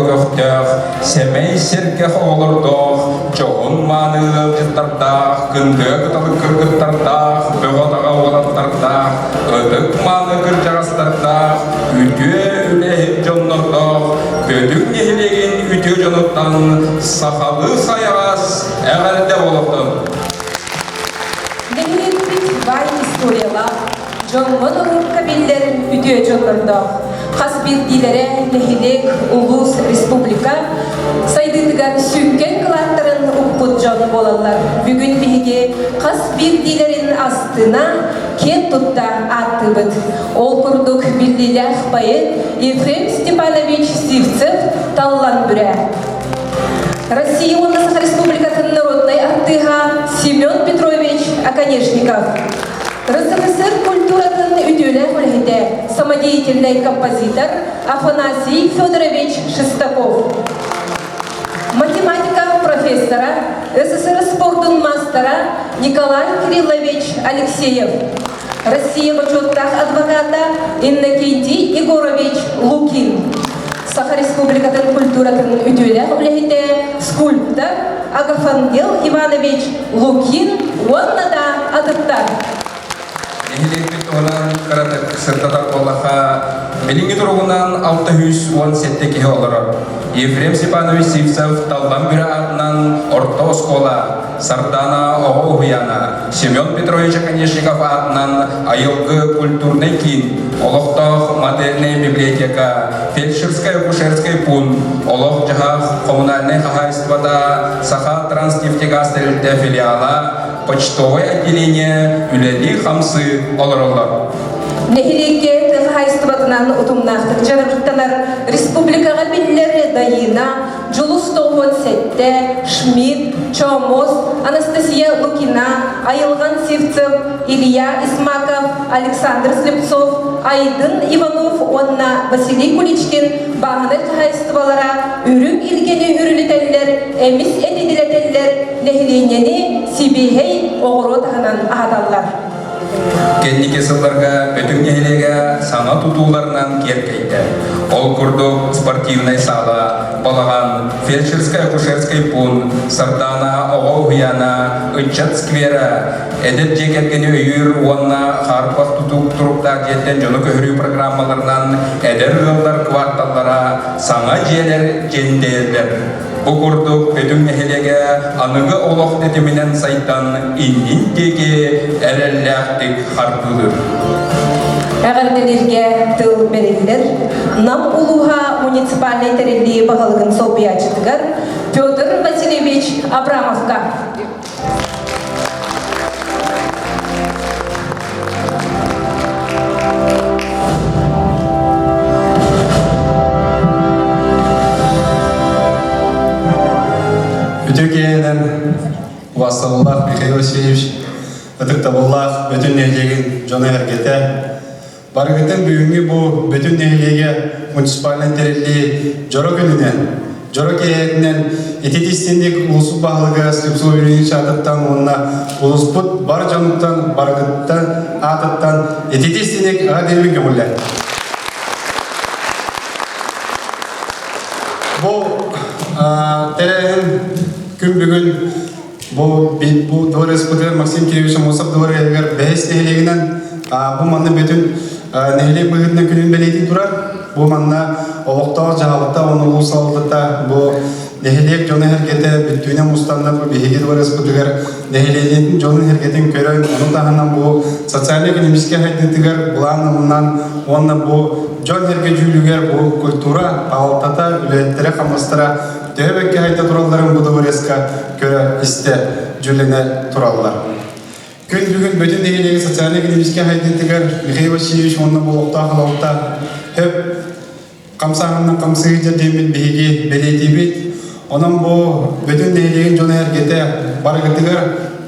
көхтөөх, сэмэй сэргэх оҕолордоох, дьоһун-мааны ыалдьыттардаах, кындыа кыталык кыргыттардаах, бөҕө-таҕа уолаттардаах, ытык-мааны кырдьаҕастардаах, үтүө үлэһит дьоннордоох, Бөтүҥ нэһилиэгин үтүө дьонуттан сахалыы сайаҕас эҕэрдэ буолуохтун! Нэһилиэкпит баай историялаах, дьоҥҥо-норуокка биллэр үтүө дьоннордоох. Хас биирдиилэрэ нэһилиэк, улуус, республика сайдыытыгар сүҥкэн кылааттарын укпут дьон буолаллар. Бүгүн биһиги хас биирдиилэрин астына, киэн тутта ааттыыбыт. Ол курдук биллиилээх поэт Ефрем Степанович Сивцев Таллан Бүрэ. Россия уонна Саха Республикатын народнай артыыһа Семен Петрович Оконешников. РСФСР культуратын үтүөлээх үлэһитэ, самодеятельнай композитор Афанасий Федорович Шестаков. Математика профессора, СССР спордун маастара Николай Кириллович Алексеев. Россия бочуоттаах адвоката Иннокентий Егорович Лукин. Саха Республикатын культуратын үтүөлээх үлэһитэ, скульптор Агафангел Иванович Лукин уонна да атыттар. Нэһилиэкпит туһунан кыратык сырдатар буоллахха, билиҥҥи туругунан 617 киһи олорор. Ефрем Степанович Сивцев Таллан Бүрэ аатынан орто оскуола, Сардаана оҕо уһуйаана, Семен Петрович Оконешников аатынан Айылгы культурнай киин, олохтоох модельнай библиотека, фельдшерскай-акушерскай пуун, олох-дьаһах коммунальнай хаһаайыстыбата, Саха Транснефтегаз тэрилтэ филиала, почтовай отделение үлэлии-хамсыы олороллор. Нэһилиэккэ тыа хаһаайыстыбатынан утумнаахтык дьарыктанар республикаҕа биллэр Дайыына Дьулус 97, Шмидт, Чоомос, Анастасия Лукина, Айылҕан Сивцев, Илья Исмаков, Александр Слепцов, Айдын Иванов уонна Василий Куличкин бааһынай хаһаайыстыбалара үрүҥ илгэни үрүлүтэллэр, эмис этидилэтэллэр, нэһилиэнньэни сибиэһэй оҕуруот аһынан аһаталлар. Кэнники сылларга Бөтүҥ нэһилиэгэ саҥа тутууларынан киэркэйдэ. Ол курдук спортивнай саала, балаҕан, фельдшерскай-акушерскай пуун, Сардаана оҕо уһуйаана, ыччат сквера, эдэр дьиэ кэргэни өйүүр уонна хаарбах тутуу туруктаах дьиэттэн дьону көһөрүү программаларынан эдэр ыаллар кварталлара саҥа дьиэлэр дьэндэйэллэр. Бу курдук Бөтүҥ нэһилиэгэ аныгы олох тэтиминэн сайдан иннин диэки эрэллээхтик хардыылыыр. Эҕэрдэлииргэ тыл бэриллэр Нам улууһа муниципальнай тэриллии баһылыгын солбуйааччытыгар Петр Васильевич Абрамовка. Үтүө киэһэнэн убастабыллаах Михаил Васильевич, ытыктабыллаах бүтүн нэһилиэгин дьоно-сэргэтэ, Барыгытын бүгүҥҥү бу бүтүн нэһилиэгэ муниципальнай тэриллии дьоро күнүнэн, дьоро киэһэтинэн ити истинник улуус баһылыга Слепцов Юрий аатыттан уонна улууспут бар дьонуттан барыгыттан аатыттан ити истинник аҕа диэмин көҥүллэр. Бу тэрээһин күн бүгүн Бу бу дворецпытыгар Максим Кириллович Аммосов дворецыгар бэһис нэһилиэгинэн бу манна бүтүн нэһилиэк быһыытынан күнүн бэлиэтии турар. Бу манна олохтоох дьаһалта уонна улуус салалтата бу нэһилиэк дьоно-сэргэтэ бүттүүнэ мустанна бу биһиги дворецпытыгар нэһилиэнньэтин дьонун-сэргэтин көрөн, ону таһынан бу социально-экономическай сайдыытыгар былаан уонна бу дьон-сэргэ дьүүлүгэр бу культура аҕалтата, үлэһиттэрэ, хамнастара төһө бэккэ хайда туралларын бу дворецка көрө-истэ дьүлэнэ тураллар. Күн бүгүн бүтүн нэһилиэги социально-экономическай сайдыытыгар Михаил Васильевич уонна олохтоох алалта хөп хамсааһынынан хамсыыр диэммит биһиги бэлиэтиибит. Онон бу бүтүн нэһилиэгин дьоно эргэтэ барыгытыгар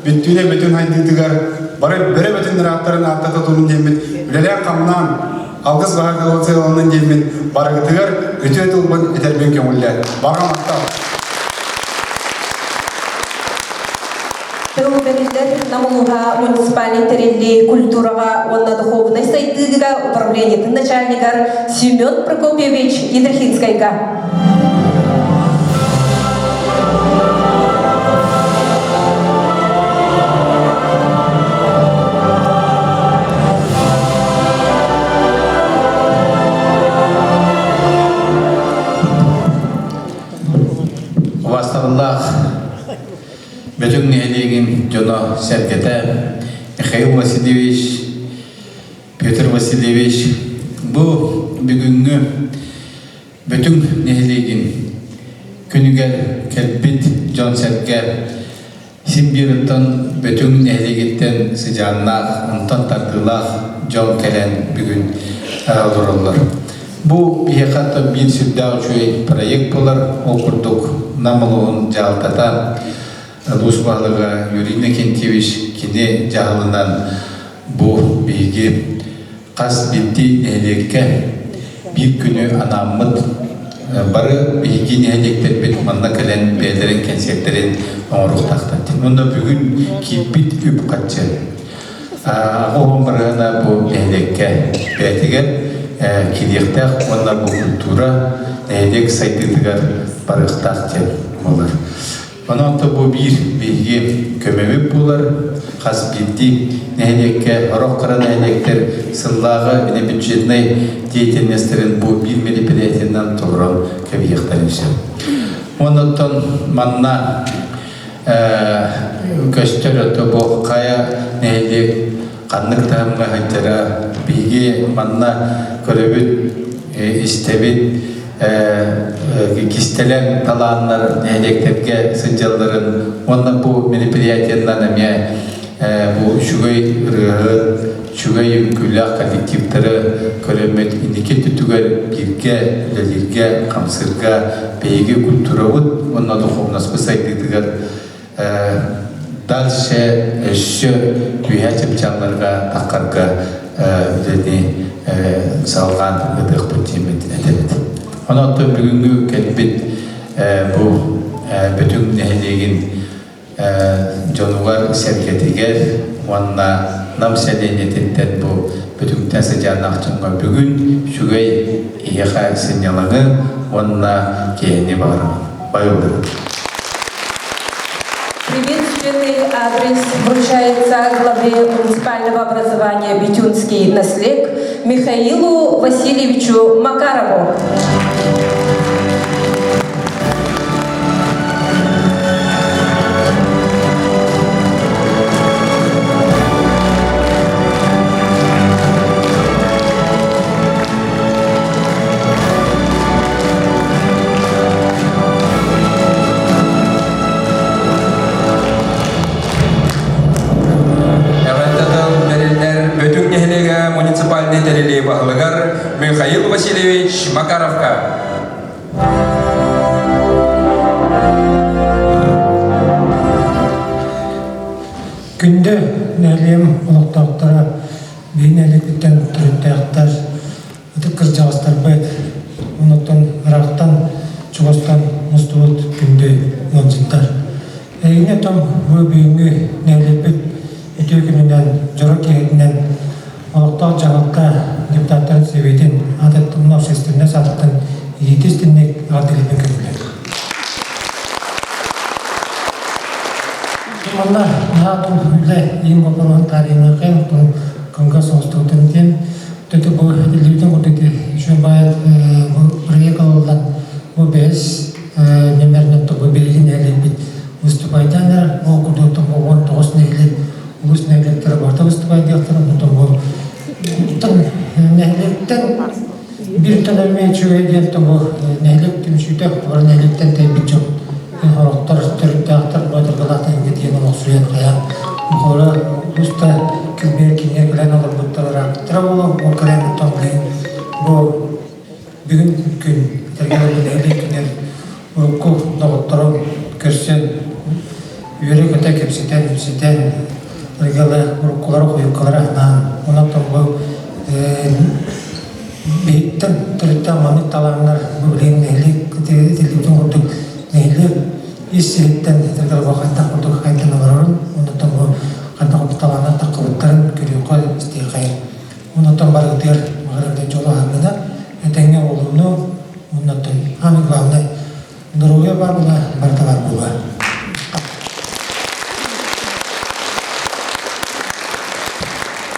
бүттүүнэ бүтүн хайдыытыгар бары бөрө бүтүн ырааттарын ааттата турун диэммит үлэлээн-хамнаан Алгыс баһаргылы сыаланнын диэммин барыгытыгар үтүө тылбын этэрбин көҥүллээ. Барҕа махтал! Тыл бэриллэр Нам улууһа муниципальнай тэриллии культураҕа уонна духовнай сайдыыга управлениетын начальнигар Семен Прокопьевич Ядрихинскайга. Убаастабыллаах Бөтүҥ нэһилиэгин дьоно-сэргэтэ Михаил Васильевич, Петр Васильевич бу бүгүҥҥү Бөтүҥ нэһилиэгин күнүгэр кэлбит дьон-сэргэ син биир оттон Бөтүҥ нэһилиэгиттэн сыдьааннаах, онтон тардыылаах дьон кэлэн бүгүн олороллор. Бу биһиэхэ оттон биир сүрдээх үчүгэй проект буолар. Ол курдук Нам улууһун дьаһалтата улуус баһылыга Юрий Иннокентьевич кини дьаһалынан бу биһиги хас биирдии нэһилиэккэ биир күнү анааммыт бары биһиги нэһилиэктэрбит манна кэлэн бэйэлэрин кэнсиэртэрин оҥоруохтаахтар. Уонна бүгүн киирбит үп-харчы оһон барыһына бу нэһилиэккэ бэйэтигэр киириэхтээх уонна бу культура нэһилиэк сайдыытыгар барыахтаах диэн буолар. Онон бу биир биһиги көмөбүт буолар. Хас биирдии нэһилиэккэ, орох кыра нэһилиэктэр сыллааҕы бюджетнай деятельностарын бу биир мероприятиенан толорон кэбиһиэхтэрин сөп. Оннуттан манна көстөр ото бу хайа нэһилиэк ханнык таһымҥа сылдьара биһиги манна көрөбүт, истэбит кистэлэҥ талааннар нэһилиэктэргэ сылдьалларын уонна бу мероприятиеннан эмиэ бу үчүгэй ырыаһыт, үчүгэй үҥкүүлээх коллективтары көрөммүт инники өттүгэр бииргэ үлэлииргэ, хамсыырга биһиги культурабыт уонна духовноспыт сайдыытыгар дальше өссө үөһээ чыпчаалларга таххарга үлэни салҕаан ыытыахпыт диэммит этэбит. Онон бүгүҥҥү кэлбит бу Бөтүҥ нэһилиэгин дьонугар-сэргэтигэр уонна Нам сэлиэнньэтиттэн бу Бөтүҥтэн сыдьааннаах дьоҥҥо бүгүн үчүгэй эһиэхэ сынньалаҥы уонна киэһэни баҕарабын. Байыллыбыт. Приветственный адрес вручается главе муниципального образования Бетюнский наслег Михаилу Васильевичу Макарову. Эҕэрдэ тыл бэриллэр Бөтүҥ нэһилиэгэ муниципальнай тэрилии баһылыгар Михаил Васильевич Макаровка. Күндү нэһилиэм олохтоохторо, биһи нэһилиэкпиттэн төрүттээхтэр, ытык кырдьаҕастарбыт, онуттан ыраахтан, чугастан мустубут күндү ыалдьыттар. Эйигини том бу бүгүҥҥү нэһилиэкпит үтүө күнүнэн, дьоро киһитинэн олохтоох дьаһалта депутаттарын сэбиэтин аатыттан общественнай саатыттан илиитэ истинник аҕардылыыбын көҥүллэр. Манна наһаа үлэ иин боппуруоһун таарыйыныаххайын оттон кыҥга соҕустубутун диэн төтө бу этиллибитин курдук үчүгэй баай бу проект ылыллан бу бэһис нөмеринэн бу билигин нэһилиэкпит выступайдаан эрэр ол курдук бу 19 нэһилиэк улуус нэһилиэктэрэ барыта выступайдыахтара онтон бу нэһилиэктэн биир төнөрмө үчүгэй диэн бу нэһилиэк түмсүүтэ бары нэһилиэктэн тэйбит дьон хорохтор төрүттээхтэр боотургалаахтар диэн олохсуйан хайаан хора уста килбиэр кинигэ кэлэн олорбуттар ырааппыттара буолуо ол кэлэн оттон бу бүгүн күн тэргэ нэһилиэк күнэр урукку доҕотторун көрсөн үөрэ-көтө кэпсэтэн ипсэтэн ырыгалы уруккулары хойуккалары анаан онон бу биһиттэн төрүттээх маннык талааннар бу билигин нэһилиэк этиллибитин курдук нэһилиэк ис сириттэн ырыгалга хайдах курдук хайдан олорорун оннуттан бу хайдах курдук талааннар таххыбыттарын көрүөххэ истиэххэ оннуттан барытыгар баҕарарга дьолу аһыҥына этэҥҥэ олунну оннуттан самое главное здоровье бар була барыта бар була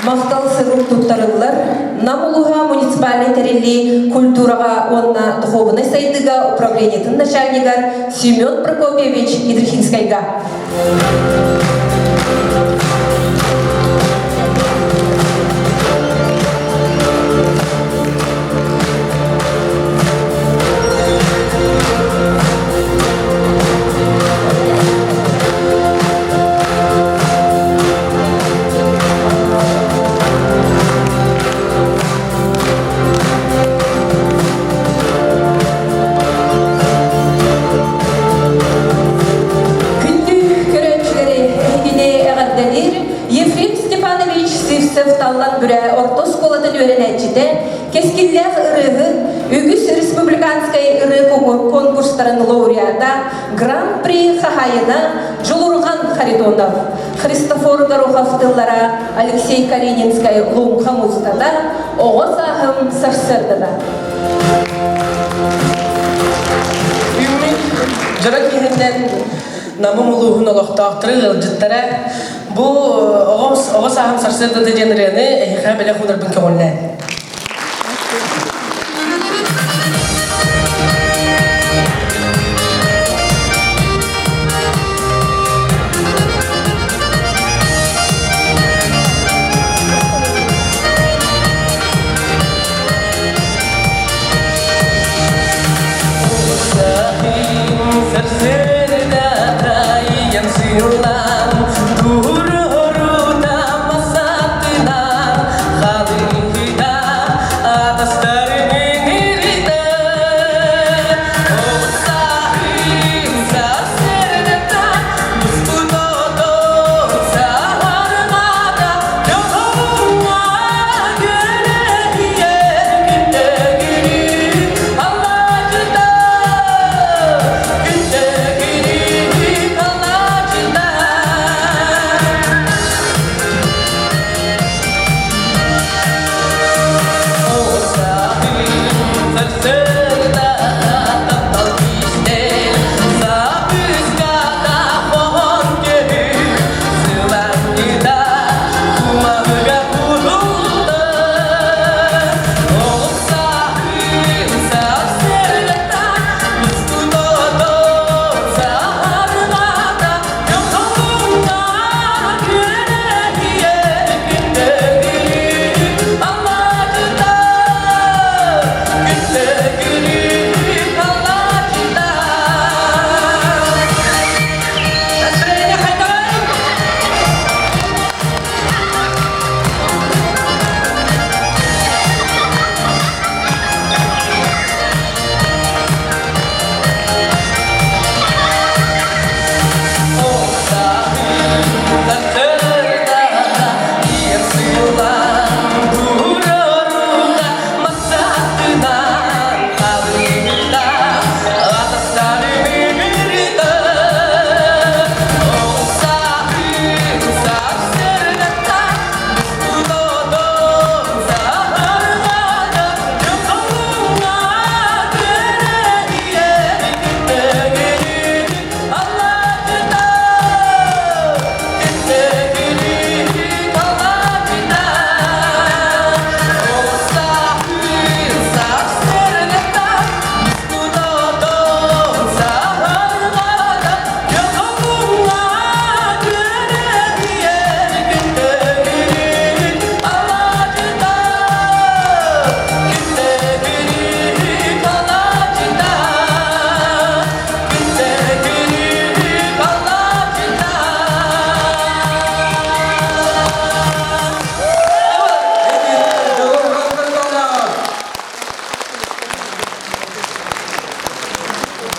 Махтал сырык туттарыллар. Нам улууһа муниципальнай тэриллии культураҕа уонна духуобунай сайдыыга управлениетын начальнигар Семен Прокопьевич Идрихинскайга. Күндү көрөөччүлэри эһигини эҕэрдэлиир Ефрем Степанович Сивцев-Таллан Бүрэ орто оскуолатын үөрэнээччитэ, кэскиллээх ырыаһыт, үгүс республиканскай ырыа конкурстарын лауреата, Гран-при хаһаайына Дьулурҕан Харитонов, Христофор Горохов тыллара, Алексей Калининскай Луҥха музыката, Оҕо сааһым сарсыардата. Бүгүн дьоро киһиннэн Намым улууһун олохтоохторо ыалдьыттара бу оҕо сааһым сарсыардата диэн ырыаны эһиэхэ бэлэх уунарбын көҕүллээн.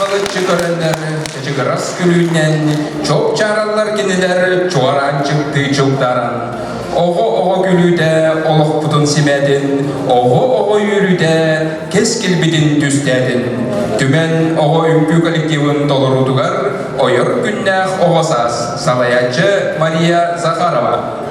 Балыччы көрөннөр, чычыгырас күлүүнэн, чоп-чаараллар кинилэр чуораанчыктыы чылтаран, оҕо-оҕо күлүүтэ олохпутун симээтин, оҕо-оҕо үөрүүтэ кэскилбитин түстээтин. Түмэн оҕо үҥкүү коллективын толоруутугар ойор күннээх оҕо саас салайааччы Мария Захарова.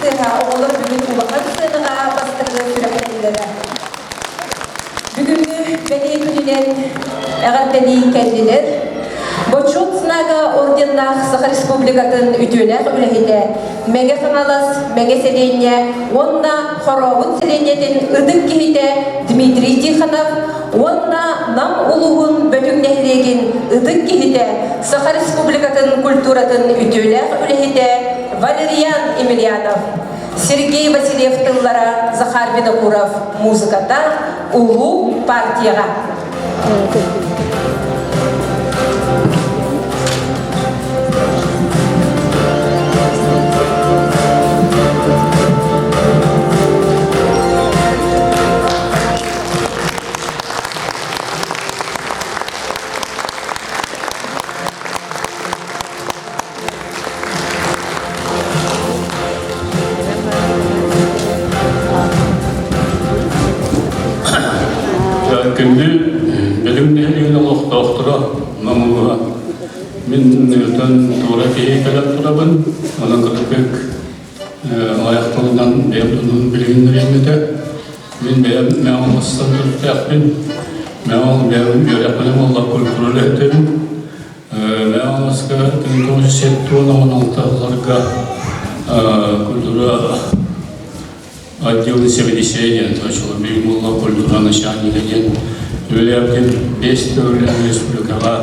тыаһа оҕолор бүгүн улахан сыанаҕа бастакы сүрэхтэниилэрэ. Бүгүҥҥү бэлиэ күнүнэн эҕэрдэлии кэллилэр. Бочуот знага орденнаах Саха Республикатын үтүөлээх үлэһитэ Мэҥэ Хаҥалас, Мэҥэ сэлиэнньэ уонна Хорообут сэлиэнньэтин ытык киһитэ Дмитрий Тихонов уонна Нам улууһун Бөтүҥ нэһилиэгин ытык киһитэ, Саха Республикатын культуратын үтүөлээх үлэһитэ Валериан Емельянов. Сергей Васильев тыллара Захар Винокуров музыката Улуу партияҕа. Күндү бэлэм нэһилиэгин олохтоохторо Намылыга мин өтөн туора киһи кэлэн турабын. Онон кытык айах тылынан бэйэм тылынан билиһиннэриэм этэ. Мин бэйэм мэҥ оҥостон төрүттээхпин. Мэҥ бэйэм үөрэхпинэн буолла культура үлэһитэбин. Мэҥ 1976 сылларга культура отдела сэбиэдиссэйэ диэн очолор буолла культура начальнига диэн үлэлээбитим бэс төгүллээн республикаҕа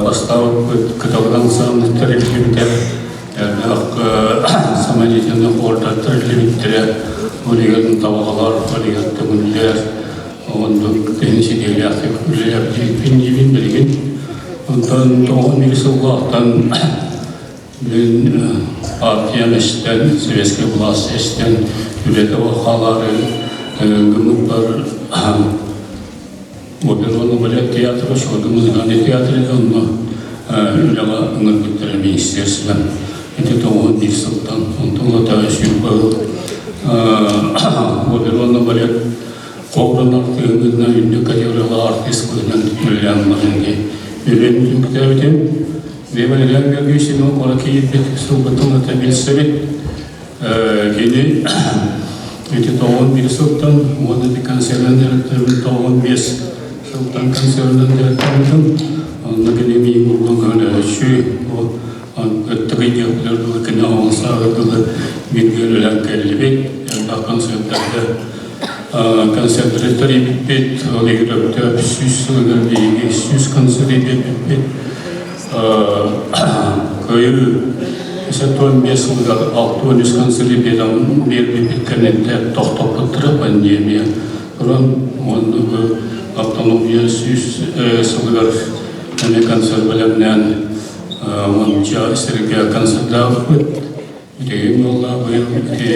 бастаабыппыт кыталыган саамныттар илдьибитэ элбэх самодеятельный хордар тэриллибиттэрэ ол иһин табаҕалар ол иһин көҥүллэр оннук киһини ситиһиилээхтик үлэлээбитин диибин билигин онтон 91 сыллаахтан Мин партиям эстэн, советскай власть эстэн, үлэтэ хаалаары гыммыппар оперонно балет театра, Шорга музыкальный театр онно үлэҕэ ыҥырбыттара министерством. Ити 91 сылтан, онтон ылата сүүрбэ оперонно балет хорун артыыһынан үрдүк категориялаах артист быһыынан үлэлээн баран дии үлэм түмүктээбитим. Валериан Георгиевич Семенов куора киирбит сылбытын ата билсэбит. Кини ити 91 сылтан уонна ити консерван директорын 95 сылтан консерван директорын онно кини миин курдук көмөлөһөччү өттүгүйдүөхтөр дылы кини оҥосааҕы дылы бииргэ үлэлээн кэллибит элбэх концерттарга концерттары тэрийбиппит ол иһигэр Өктөөп 100 сылыгар биһиги 100 концерт биэрбиппит Кыайыы 55 сылыгар 63 концерт биэрбиппит кэнниттэн тохтоппуттара пандемия туран уонна автономия 100 сылыгар эмиэ концерт бэлэмнээн уонча сиргэ концерттаабыппыт. Ити буолла быйыл ити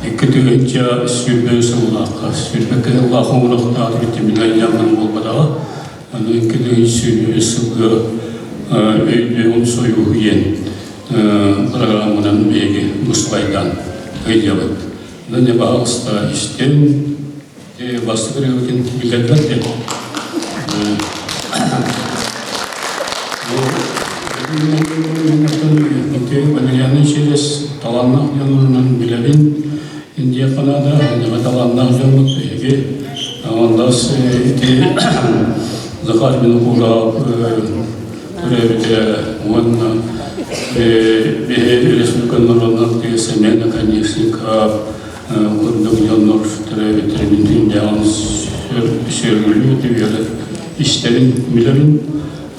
2020 сыллаахха сүүрбэ кыһыллаах оҥоруохтаах витаминнай дьаҥнан буолбатаҕа. Аны 2023 сылга өйдүөҕүн сойууһу диэн программанан биһиги быспайдаан ыйдьабыт. Онон баһаалыста истэн бастакы ырыабытын биллэрбэт диэн. Валерианы через талааннаах дьонунан билэбин. Индия Канада, Индия талааннаах дьоммут биһиги. Ондас ити Захар Винокуров төрөөбүтэ уонна биһи республика норуотунан Семен Наконечников курдук дьоннор төрөөбүттэрин күндээҕин сүөргүлүү түбүөрэ истэрин билэбин.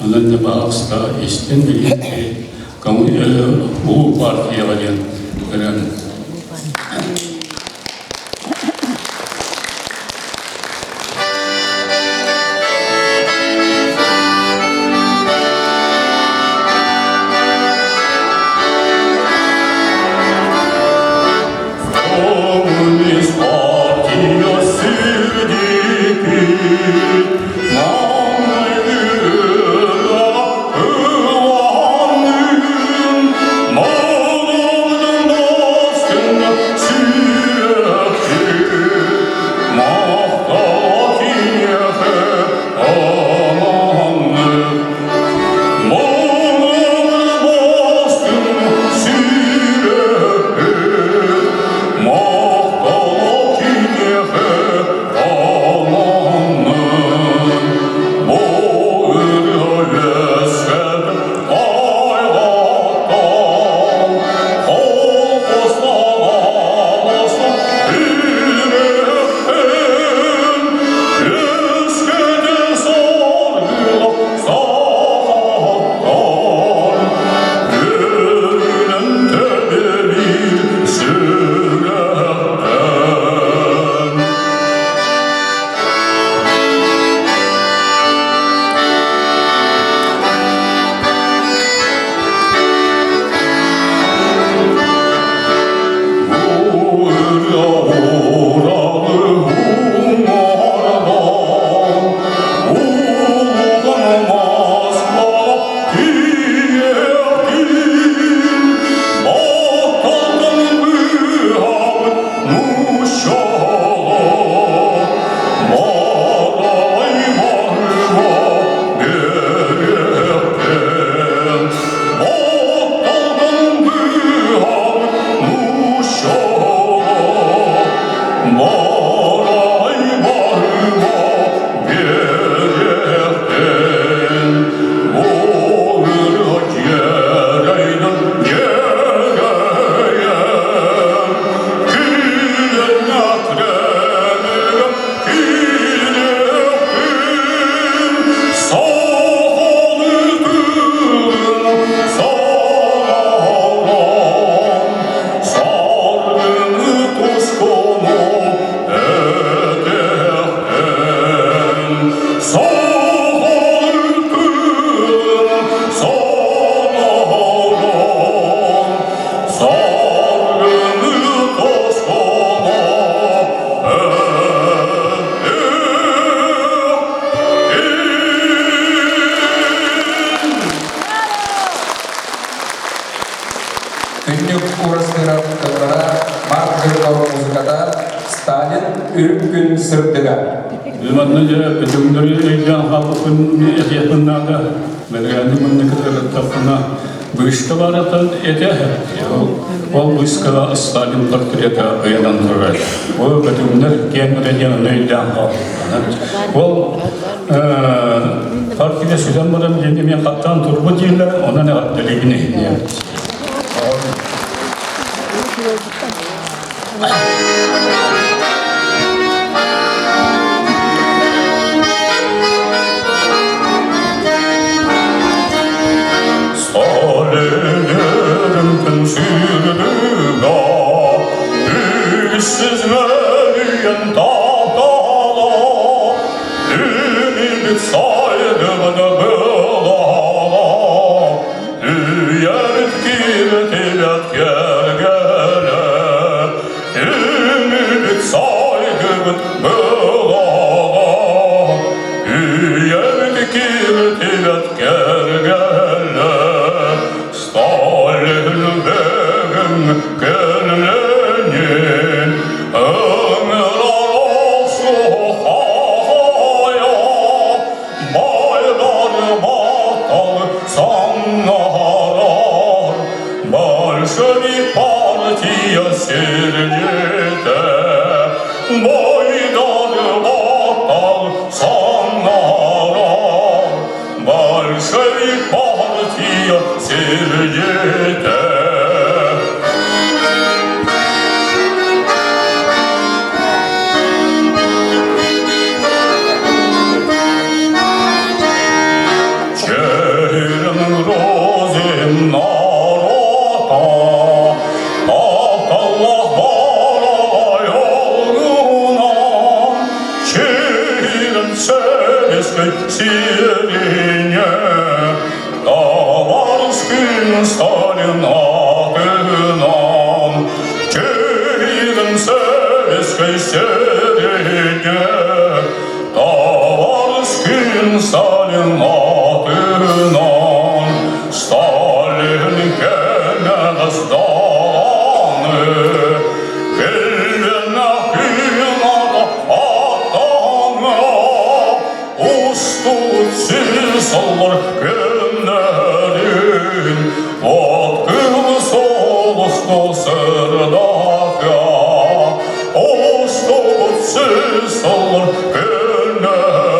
Онон да баҕаста истэн билигин улуу партияҕа диэн көрөн күн сырдыга. Манна дьэ бөтүҥнэри өйдөөн хаалбыппын этиэхпин наада. Бэлгээни манна кытарыттахпына быыска баратан этэ. Ол быыскаҕа Сталин портрета ыйанан турар. Ол бөтүҥнэр киэҥ диэн өйдөөн хаалбыттар. Ол партия сүтэн баран диэн эмиэ хаттаан турбут дииллэр, онон эҕэрдэлиибин иһинньэ. Сталин'in sürdüğü Üssüz mölüyen tahtala Ümit saydığını bılala Üyerip kirtilet gergele Ümit saygın bılala Üyerip kirtilet gergele Stalin begin könlenin Ömür olsun haya Baylar batal sangarar Bolşevik partiya sirgite Baylar batal sangarar Bolşevik partiya sirgite Чэрин розим народа, Тапталлах барайолуна, Чэрин советской сирине, Товарским Сталин атынан, Чэрин советской сирине, Товарским Сталин атынан, Сталин кенес даланы, Келлена хыната атана, Устут сыллар күннэрин, От күн солусто сырдака, Устут сыллар күннэрин,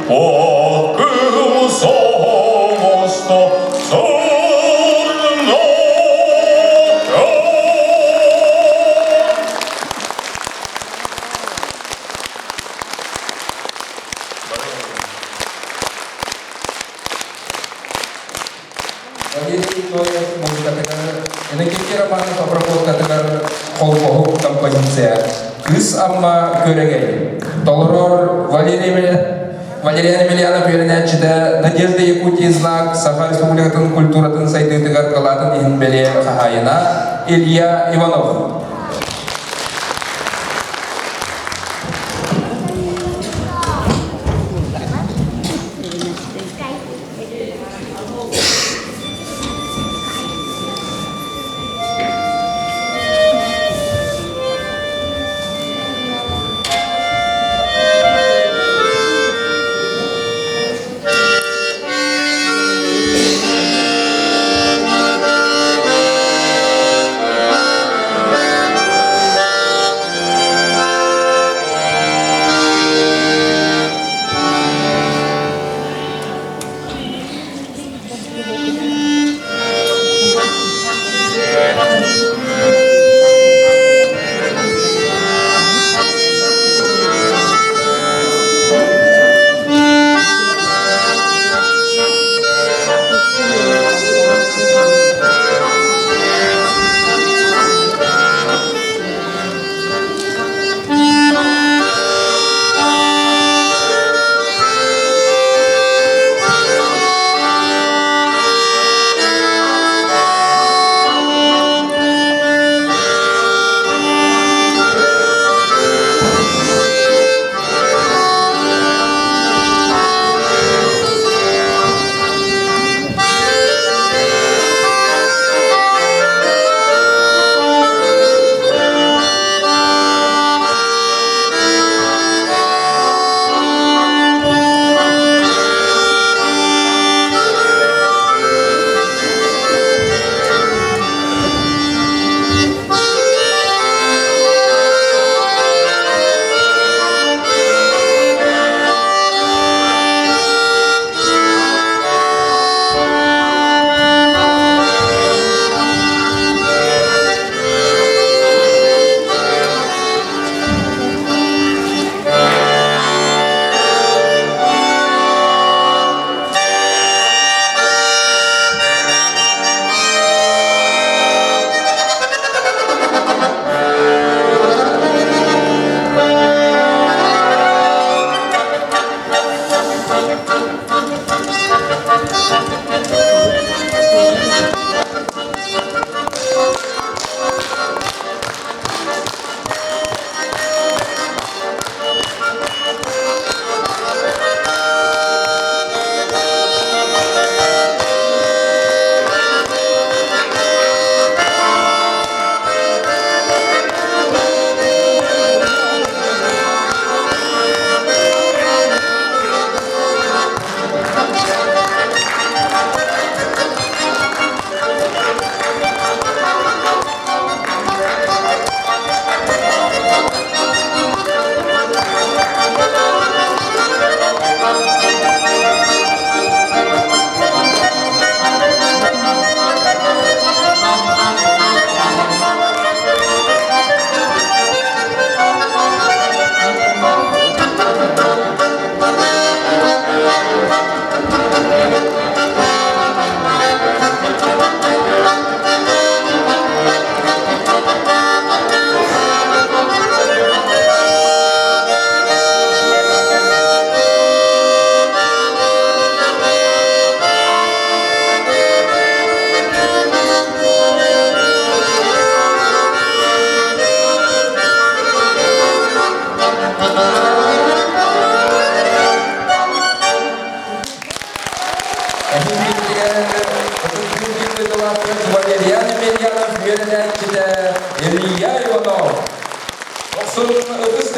От күн солусто сырдака. Валерий Ноев музыкатыгар Иннокентий Романов обработкатыгар холбоһук композиция «Кыыс Амма күөрэгэй» толорор Валерий Валериан Емельянов үөрэнээччитэ Надежда Якутии знак Саха Республикатын культуратын сайдыытыгар кылаатын иһин бэлиэ хаһаайына Илья Иванов.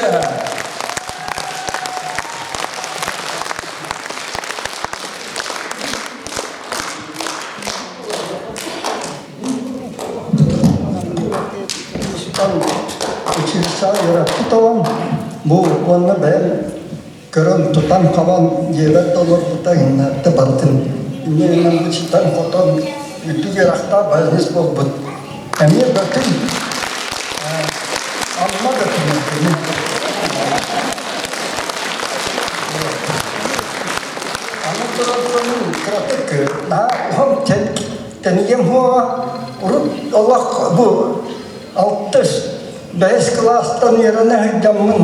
тыаһа. Училищеҕа үөрэппит оҕом бу уонна бэйэм көрөн тутан-хабан дьиэбэр да олорбута иҥнэртэ барытын инньэ гынан бу ситэн-хотон үрдүк үөрэхтээх баянист буолбут эмиэ Бөтүн Амма Бөтүнэ кини Аны турар дьонум кыратык наһаа уһун тэнийиэм суоҕа урут олох бу алтыс бэһис кылаастан үөрэнэ сылдьаммын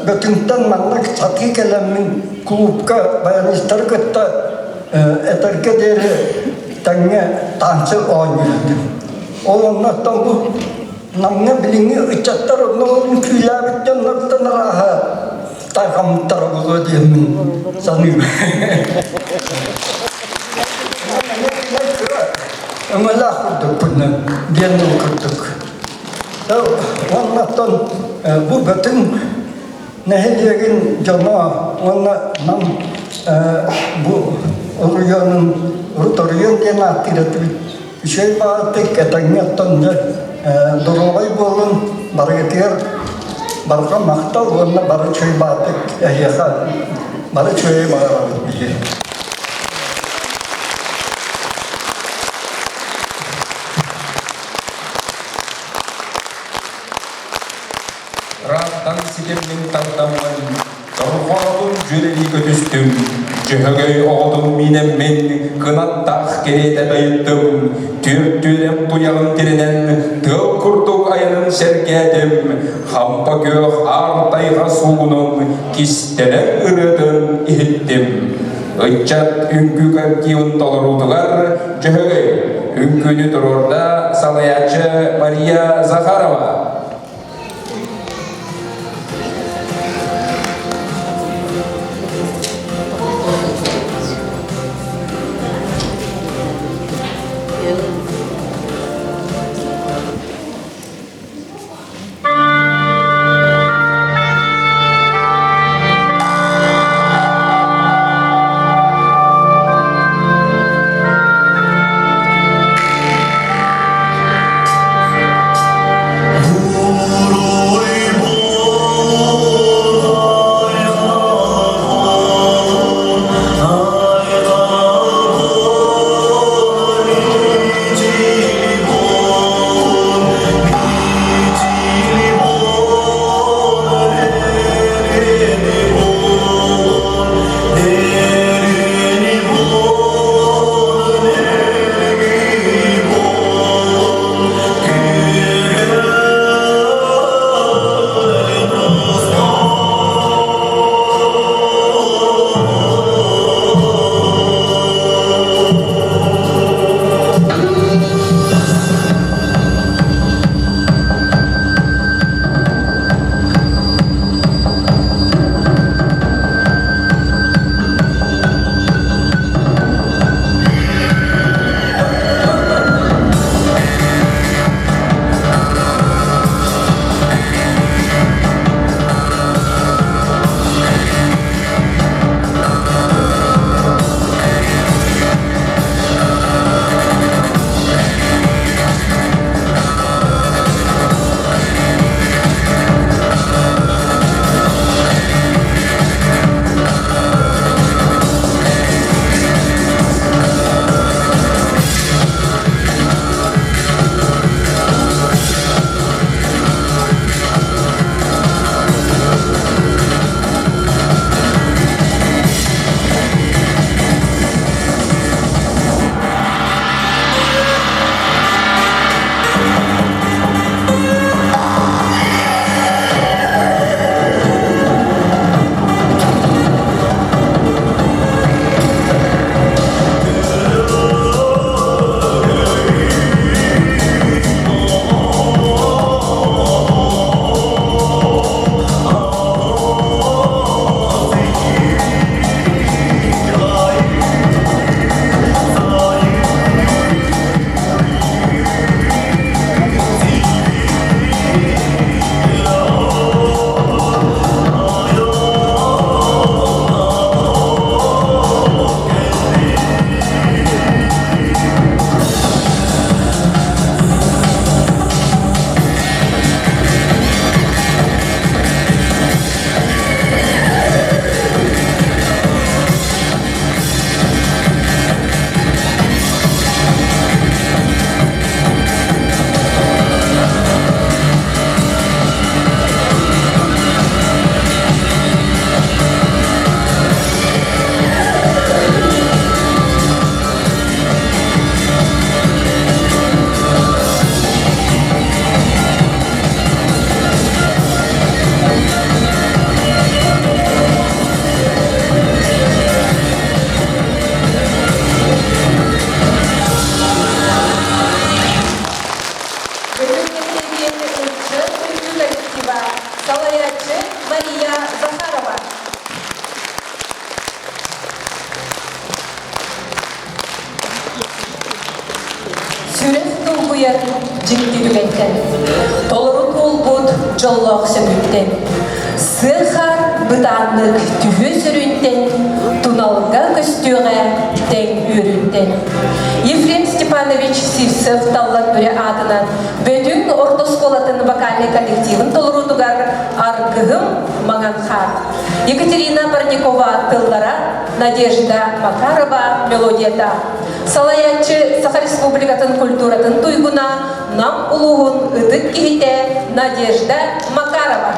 Бөтүҥтэн маннык сатыы кэлэммин клубка баянистары кытта этэргэ диэри тэҥҥэ танцы оонньуур этим. Ол оннуттан бу Намҥа билиҥҥи ыччаттар онно үҥкүүлээбит дьоннортон арааһа тарҕаммыттара буолуо диэммин саныыбын. Өҥөлөөх курдукпун диэн курдук. Уоннаттан бу Бөтүҥ нэһилиэгин дьоно уонна Нам бу оройуонун урут оройуон диэн ааттыыр этибит. Үчүгэй баҕатык этэҥҥэ оттон дьэ доруобай буолун барыгытыгар барҕа махтал уонна бары үчүгэй баҕатык эһиэхэ бары үчүгэйи баҕарабыт биһиги. Ыраахтан ситиммин тардаммын, дорҕоонун дьүөрэлии көтүстүм, Дьөһөгөй оҕотун миинэммин, кынаттаах кэриэтэ дайыттым, түөрт-түөрэм туйаҕын тирэнэн, тыал курдук айанын сэргээтим, хампа күөх аар тайҕа суугунун кистэлэҥ ырыатын иһиттим. Ыччат үҥкүү коллективын толоруутугар Дьөһөгөй үҥкүүнү туруорда салайааччы Мария Захарова. Салайааччы Мария Захарова. Сүрэх долгуйар дьикти түгэнтэн, толору туолбут дьоллоох сөбүттэн, сыа-хаар бытааннык түһүө сөрүүнтэн, туналга көстүөҕэ тэҥ үөрүүттэн. Ефрем Степанович Сивцев Таллан Бүрэ аатынан Бөтүҥ орто оскуолатын вокальнай коллективын толоруутугар Аргыһым Маҥан хаар. Екатерина Парникова тыллара, Надежда Макарова мелодията. Салайааччы Саха Республикатын культуратын туйгуна Нам улууһун ытык киһитэ Надежда Макарова.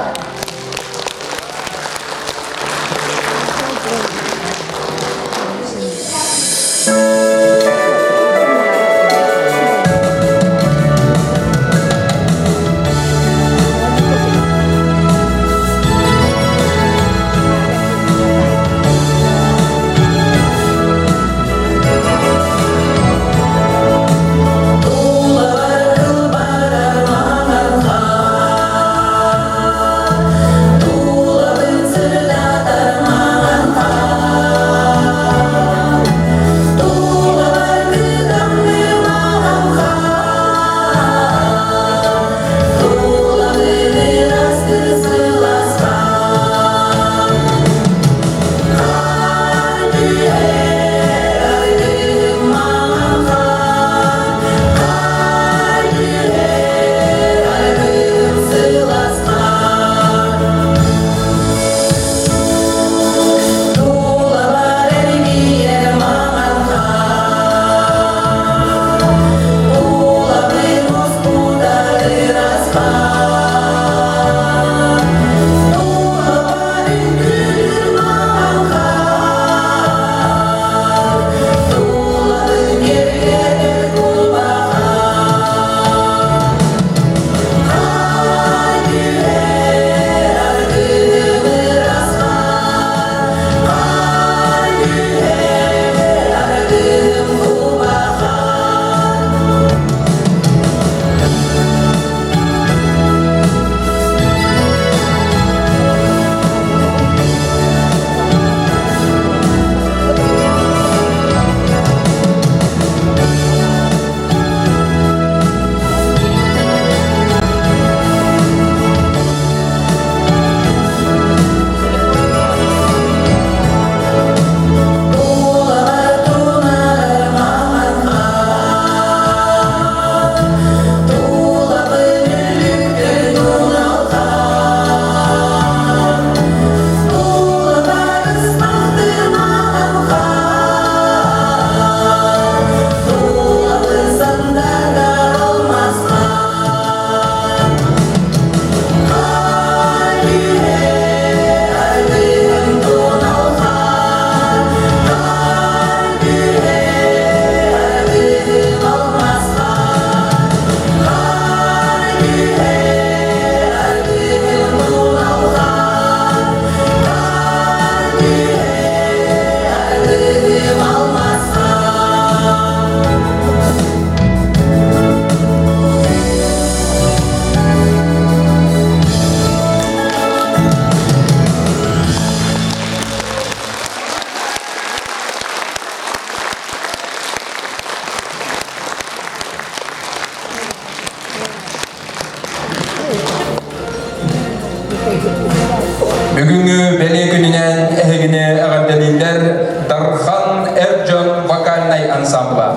Бүгүҥҥү бэлиэ күнүнэн эһигини эҕэрдэлииллэр Дархан эр дьон вокальнай ансамбла.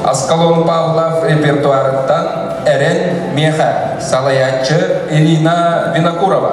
Аскалон Павлов репертуарыттан Эрэн Миэхэ салайааччы Ирина Винокурова.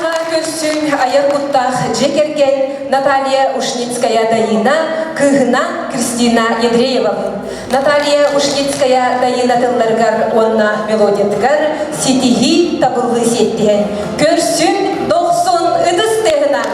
Түһүлгэҕэ көрсүҥ айар куттаах дьиэ кэргэн Наталья Ушницкая-Дайыына кыыһына Кристина Ядреевалыын. Наталья Ушницкая-Дайыына тылларыгар уонна мелодиятыгар ситиһии табыллыы сиэттиһэн көрсүҥ дохсун ытыс тыаһынан!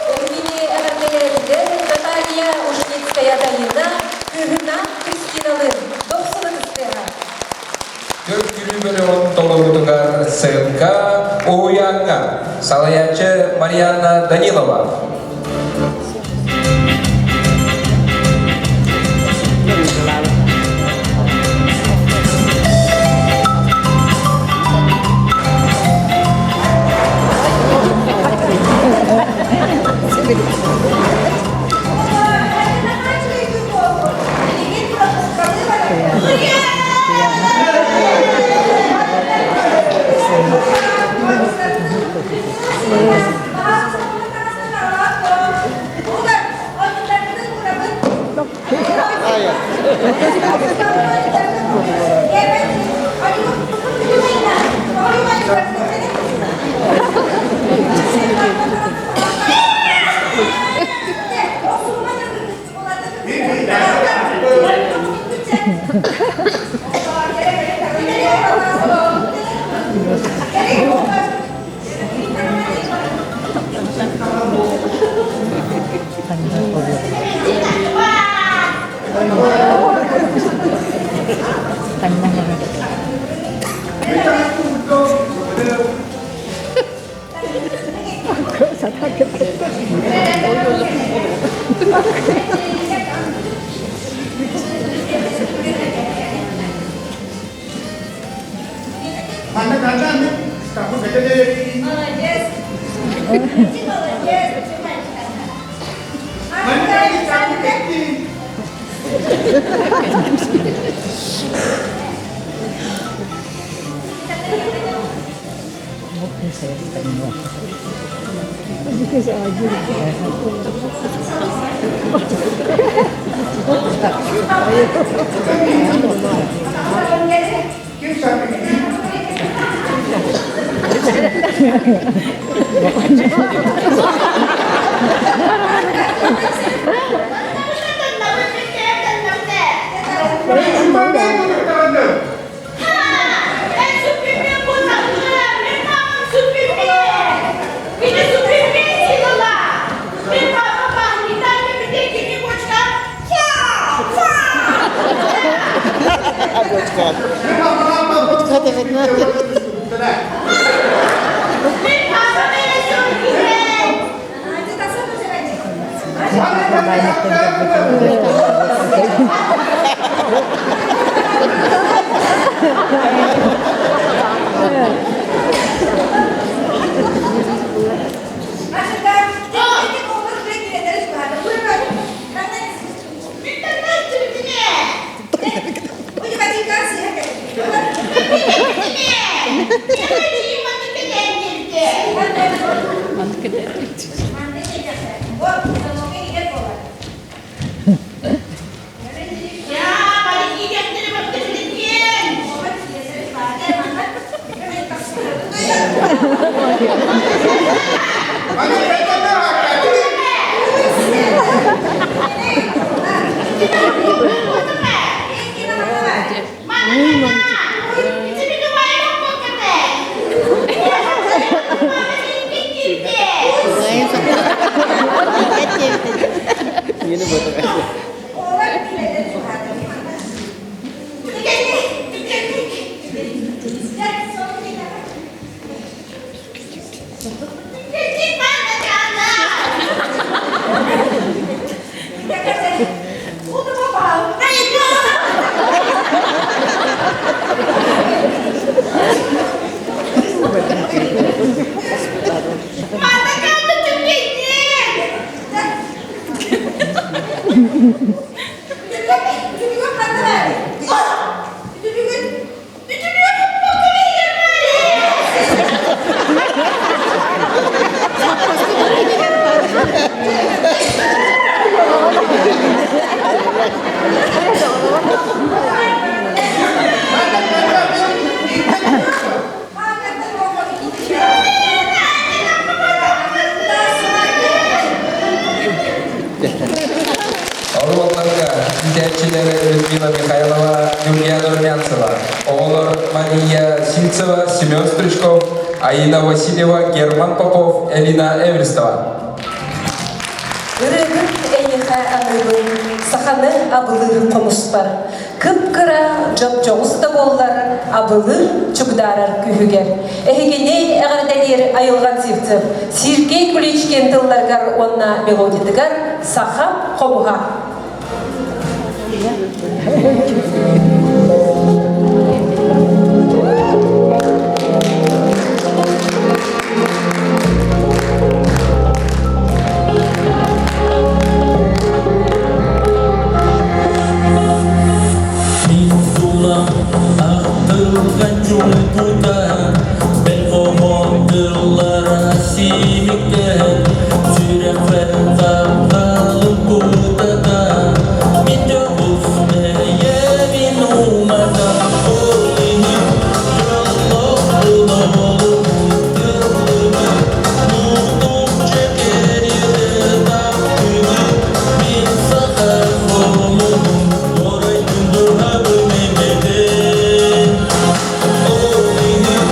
Эһигини эҕэрдэлээтилэр Наталья Ушницкая-Дайыына, кыыһына Кристиналыын дохсун ытыстыаҕа. Төрт күрүү бөлөҕүн толоруутугар ссылка уһуйааҥҥа салайааччы Марианна Данилова. Молодец. Ты молодец. Оруолларга иитээччилэр Людмила Михайлова, Юлиана Румянцева, оҕолор Мария Синцева, Семен Стручков, Аина Васильева, Герман Попов, Элина Эверстова. Ырыгын эйиэхэ аныыбын, саханы абылыыр хомуспар. Кып-кыра, дьоп-дьоҕус да буоллар, абылыыр чугдаарар күүһүгэр. Эһигини эҕэрдэлиир Айылҕан Сивцев, Сергей Куличкин тылларыгар уонна мелодиятыгар «Саха хомуһа». Мин тула ахтылган чуҥкута, бэл хоһоон симиктэн, сүрэхпэр тапталым кутата, мин дьоҕус бэйэбин умата, ол иһин дьоллоохпун олук тыллыбыт, мутукча кэриэтэ таптыыбын, мин саха хомуһун, оройдун дууһабын имэтэн. Ол иһин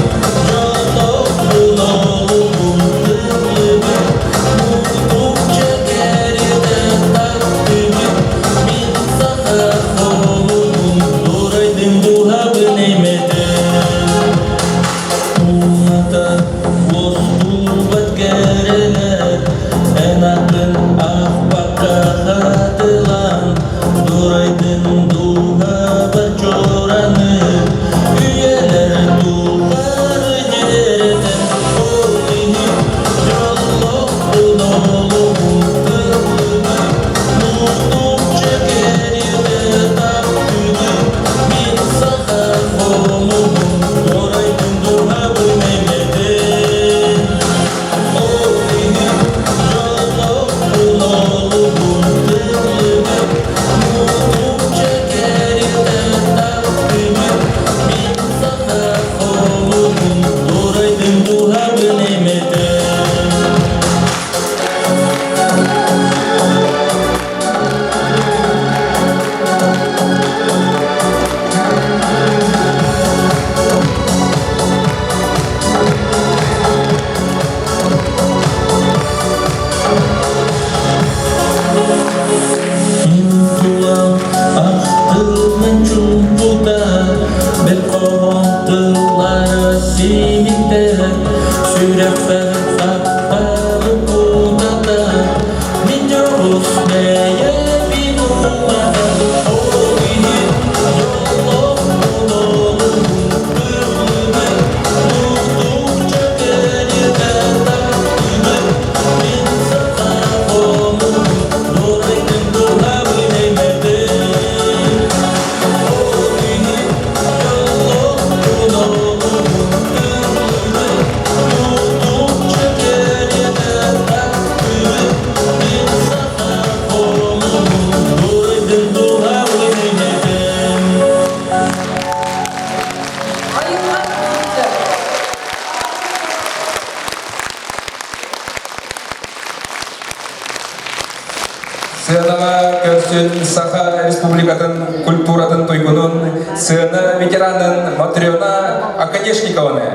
көрсүн Саха Республикатын культуратын туйгунун, сыана ветеранын Матрена Акадешникованы,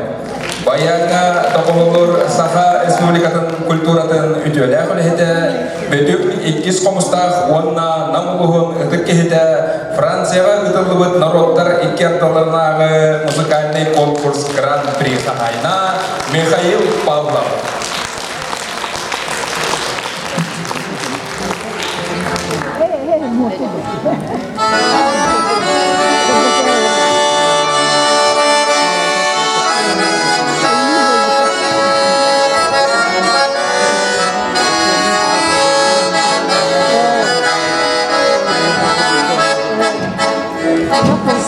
Баяҥҥа тоҕуһуллуур Саха Республикатын культуратын үтүөлээх үлэһитэ, Бөтүҥ иккис хомустаах уонна Нам улууһун ытык киһитэ Францияҕа ыытыллыбыт норуоттар икки ардыларынааҕы музыкальнай конкурс Гран-при хаһаайына Михаил Павлов.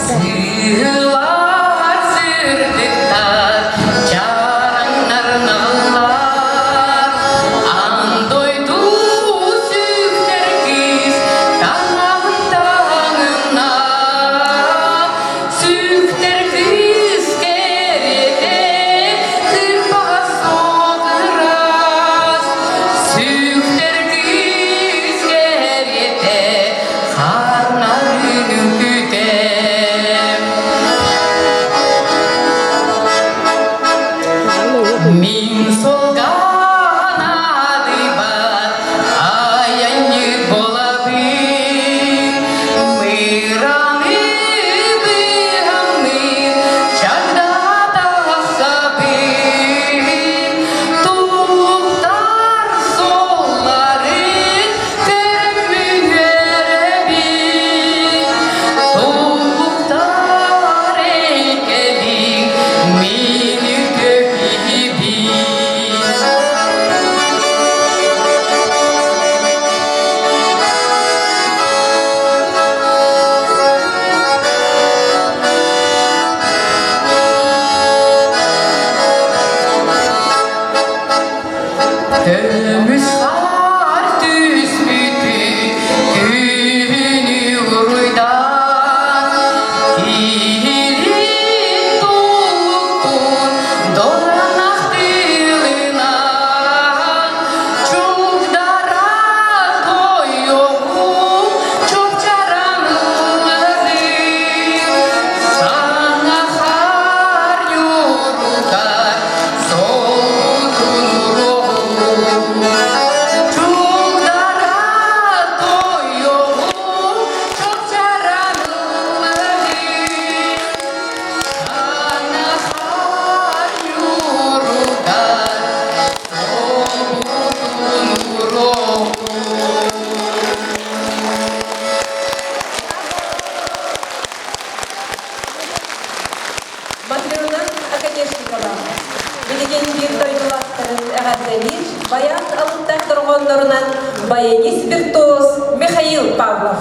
Сыылар сырдыктар, чараҥнар наллар, аан дойду сүктэр кыыс таҥаһын таҥынна. Сүктэр кыыс кэрэтэ кырбаҕа суох ыраас, сүктэр кыыс кэрэтэ хаарнарын үҥкүтэ. Мин солгаан аадыйбат айанньыт буолабын, мыраны быһаммын чагдата тахсабын, тулуктар суолларын көрөммүн үөрэбин, тулуктар эйгэбин мин үтүө киһибин. Көмүс хаар түспүтү күнү уруйдаан, киһилик тулуктун доранах тылынан, чугдара тойоҕум чупчаран ыллыыр, саҥа хаар ньуурутар солбутун уруоҕун. Чугдара тойоҕум чупчаран ыллыыр, саҥа хаар ньуурутар солбутун уруоҕун. Матрена Оконешникова билигин биир дойдулаахтарын эҕэрдэлиир баян алыптаах дорҕооннорунан баянист-виртуоз Михаил Павлов.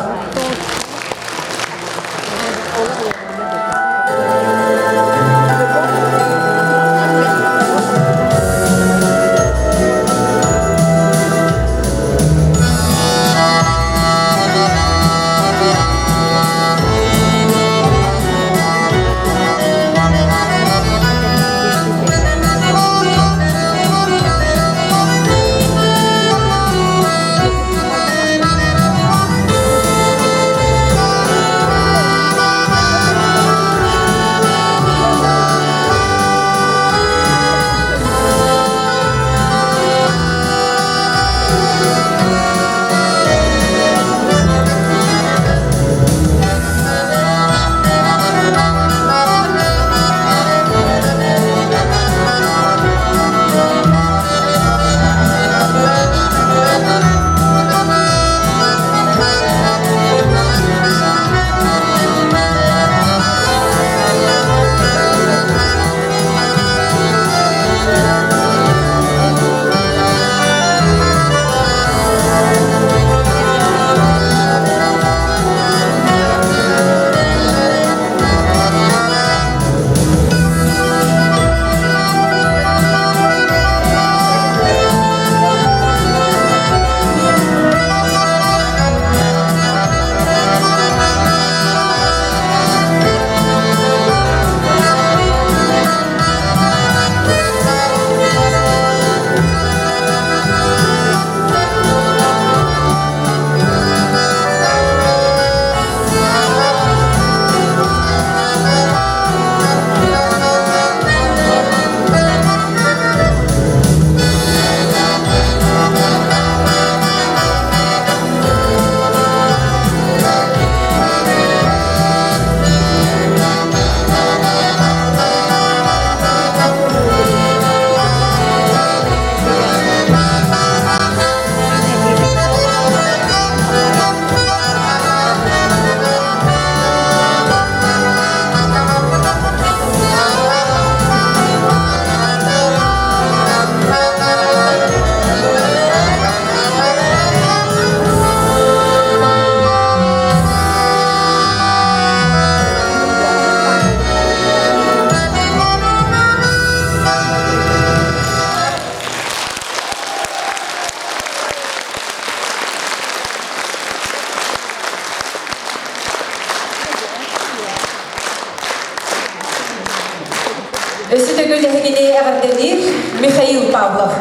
Өссө төгүл эһигини эҕэрдэлиир Михаил Павлов.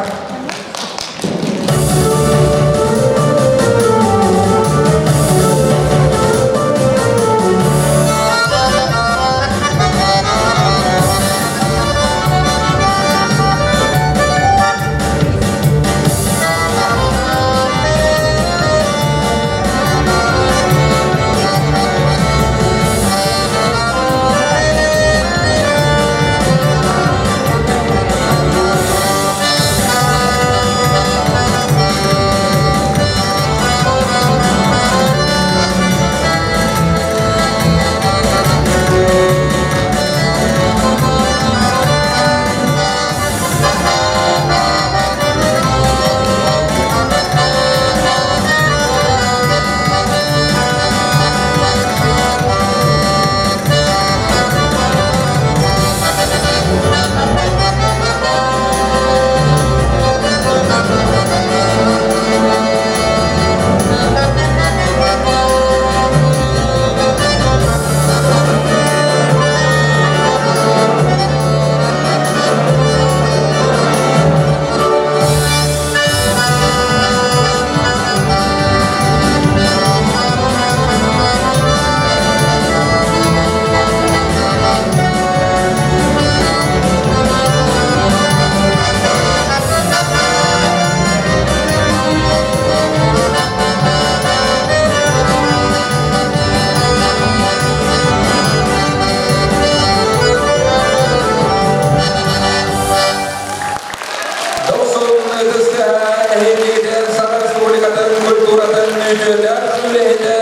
Саха Республикатын культуратын үтүөлээх үлэһитэ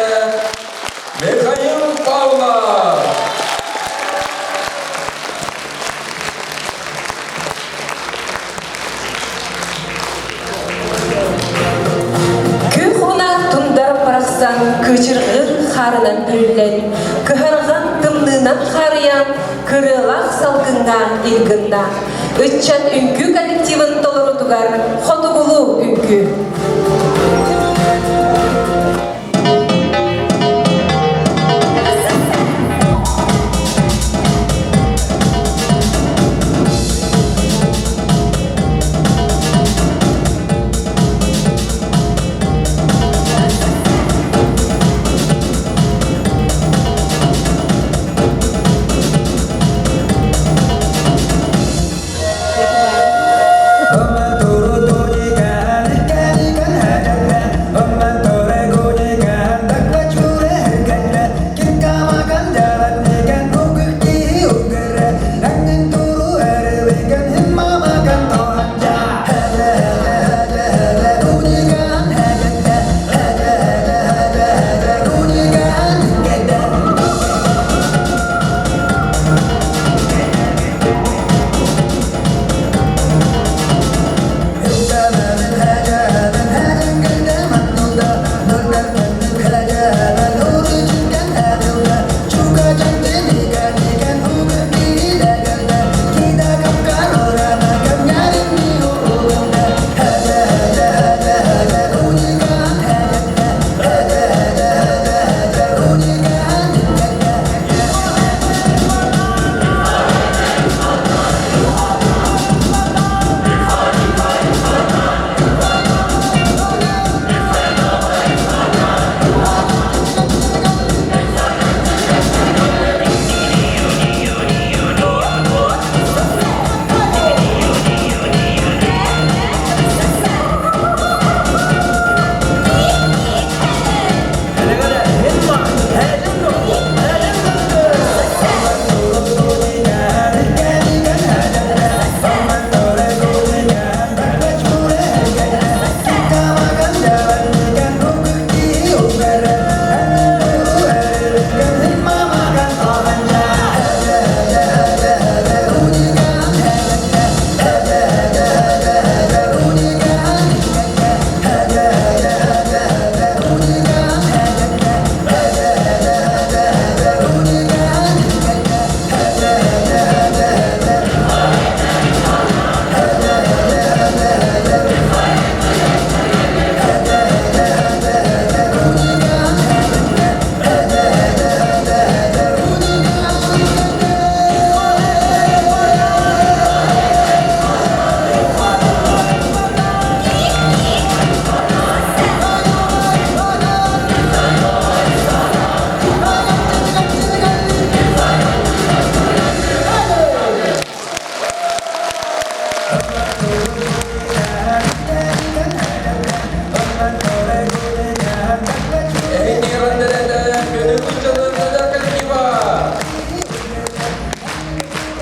Михаил Павлов. Күх унаах тундар барахсан кыычырҕыр хаарынан бүрүллэн, кыһарҕан тымныынан хаарыйан, кырыалаах салгыҥҥа илгынна. Ыччат үҥкүү коллективын толорутугар хотугулуу үҥкүү.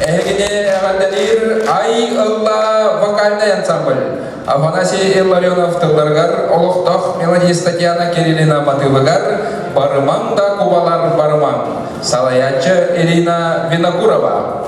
Эһигини эҕэрдэлиир Ай ылла вокальнай ансамбль Афанасий Илларионов тылларыгар олохтоох мелодист Татьяна Кириллина матыыбыгар «Барымаҥ да кубалар барымаҥ» салайааччы Ирина Винокурова.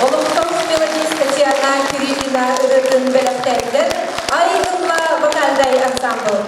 Олохтоох мелодист Татьяна Кириллина ырыатын бэлэхтээтилэр Ай ылла вокальнай ансамбл.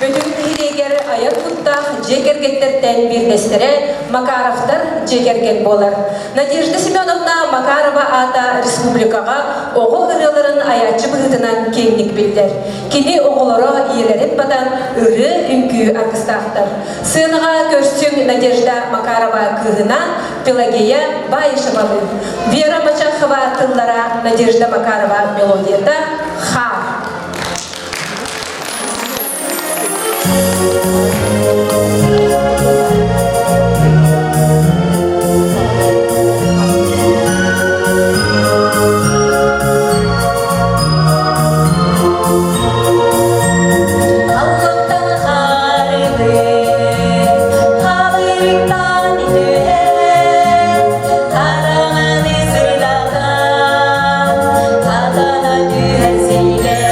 Бөтүҥ нэһилиэгэр айар куттаах дьиэ кэргэттэртэн биирдэстэрэ Макаровтар дьиэ кэргэн буолар. Надежда Семеновна Макарова аата республикаҕа оҕо ырыаларын айааччы быһыытынан киэҥник биллэр. Кини оҕолоро ийэлэрин батан ырыа-үҥкүү аргыстаахтар. Сыанаҕа көрсүҥ Надежда Макарова кыыһынан Пелагея Баишевалыын. Вера Мачахова тыллара Надежда Макарова мелодията «Хаар». Аллаттан харылын, халыктан түһэн, хараҥаны сырдатан, хатана түһэр сиргэ.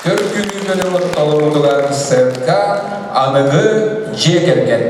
Көргүнүү бөлөҕүн толоруутугар сценка аныгы дьиэ кэргэн.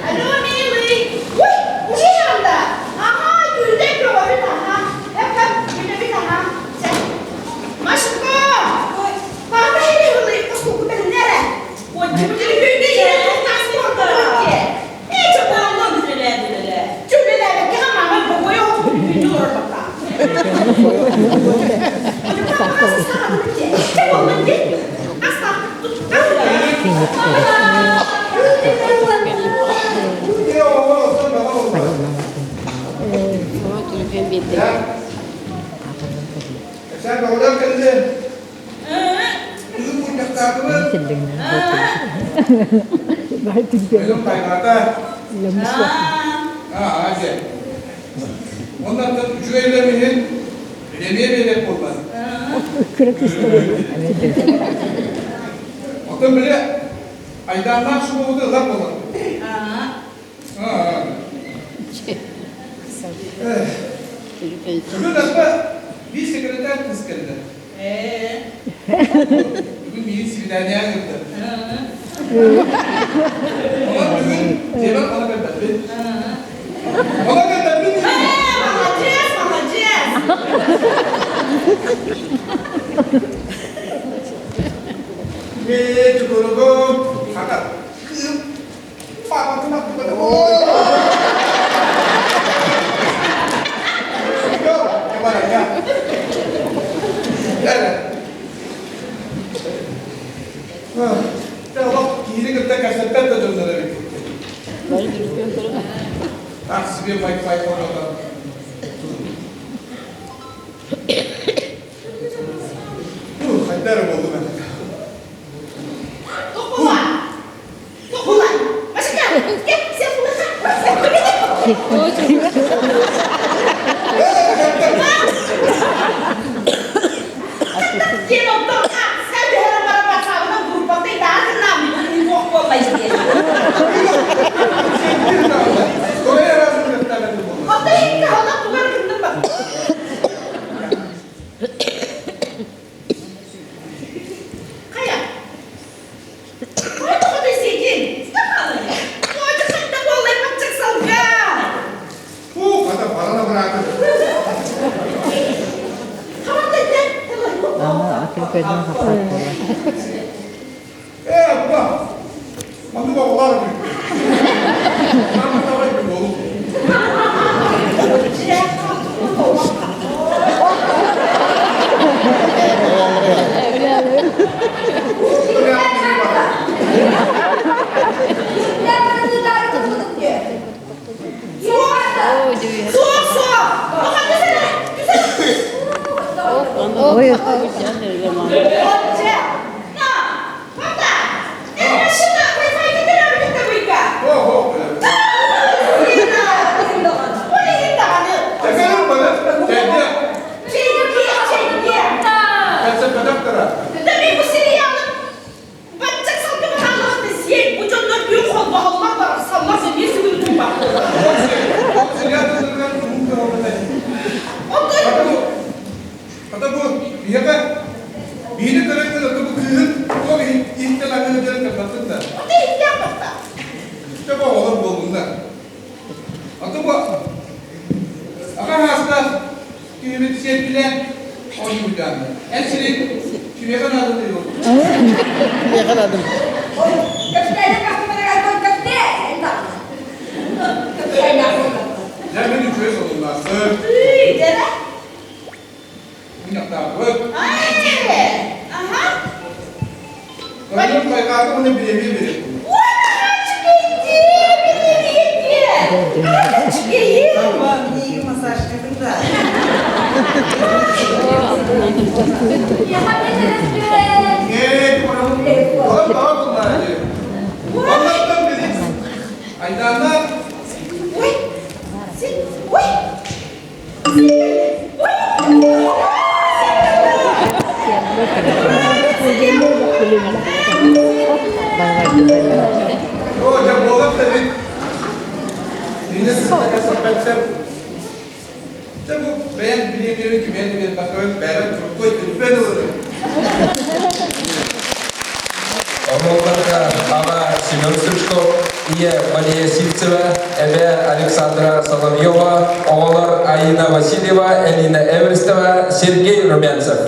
Алло, милый! Ой, уже янда! Ага, күлдек көҕөбүт, аха. Эп-эп, күлэбит, аха. Сэ. Машка! Ой, папа хили осколку бэлинэрэ. Ой, түбүтүлү Оннан үчүгэйлэм иһин эмиэ биэрэр буолла. Оттон били айдааннаах субуобуту ылар буолар. Бүгүн аппа биир секретарь кыз кэллэ. Бүгүн миигин свиданиеҕа ыытта. Онон бүгүн дьиэбэр хоно кэлбэппин. Хоно кэлбэппин Молодец, молодец! Ээ, чукуругум, хата, кыым, папатын аттыбата. Киһини кытта кэпсэппэт да дьоннор эбит. Так себе вай-фай оҥорон. Хайда эрэ буоллум этэ. Тохула! Тохула! Машка! Кеп, сен Диэн оттон сен түһэрэн баран батсаабынан группатый даатыннаам уох буоллай диэн. Оттон икки холох тугар кынным ба. Хайа? Киһибит сиэркилэ оонньуурдаанна. Эн сирин кимиэхэ наадалый ол? Миэхэ наадам. Дьэ мин үчүгэй солуннаахпын. Мунньахтаахпыт. Тойон хайҕаата уонна бириэмийэ биэрэр. Айдаана О, дьэ буолар да эбит. Иннэ сыттака Дьэ бу бэйэм бириэмийэбин кимиэн да биэрбэккэбин бэйэбэр туруккуй түрбэн ыларым. Оруолларга аҕа Семен Стручков, ийэ Мария Сивцева, эбэ Александра Соловьева, оҕолор Аина Васильева, Элина Эверстова, Сергей Румянцев.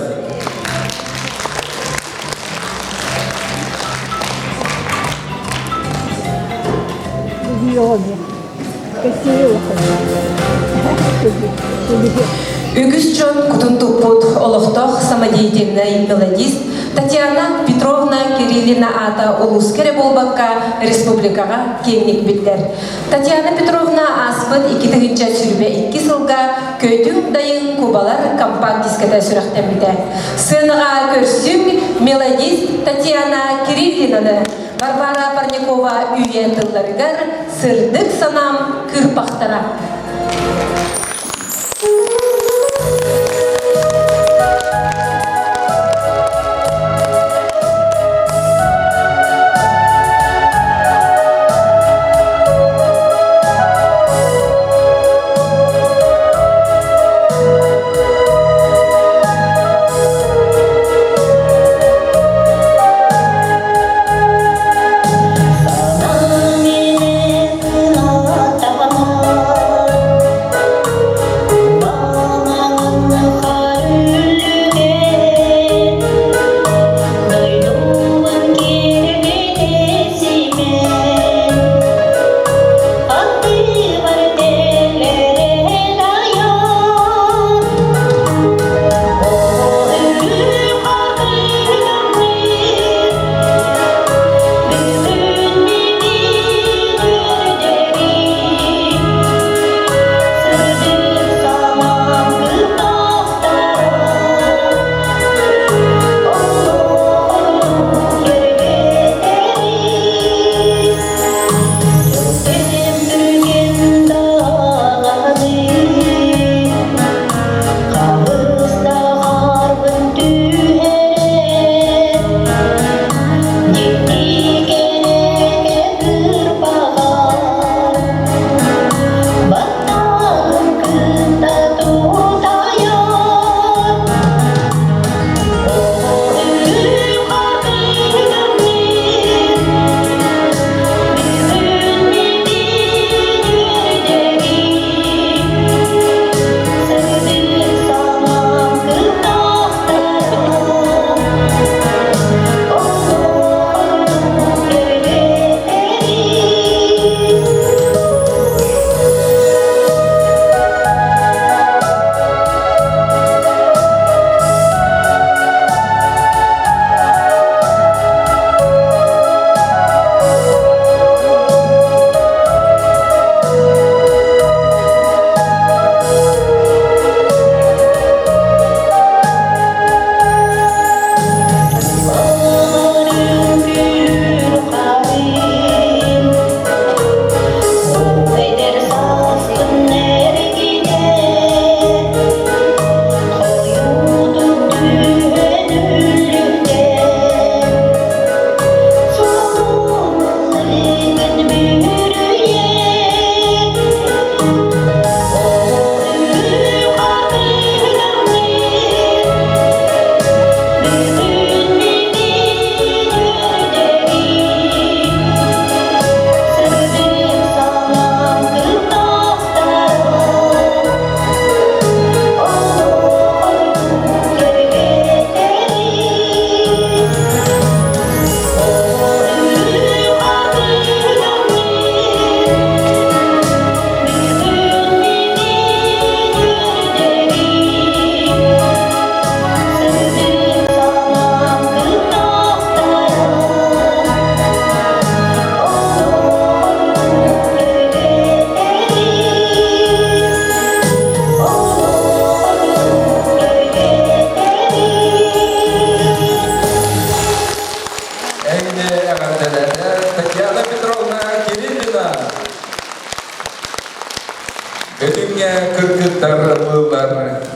Үгүс дьон кутун туппут олохтоох самодеятельнай мелодист Татьяна Петровна Кириллина аата улууска эрэ буолбакка республикаҕа киэҥник биллэр. Татьяна Петровна ааспыт 2022 сылга Көтүҥ дайын кубалар компакт-диската сүрэхтэммитэ. Сыанаҕа көрсүҥ мелодист Татьяна Кириллинаны Варвара Парникова үйэ тылларыгар сырдык санаам кыырпахтара.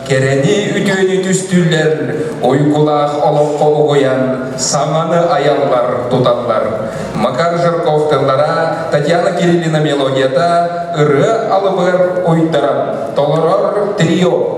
кэрэни үтүөнү түстүүллэр, уйгулаах олоххо угуйан, саҥаны айаллар, туталлар. Макар Жирков тыллара, Татьяна Кириллина мелодията, ырыа алыбыгар уйдаран толорор трио.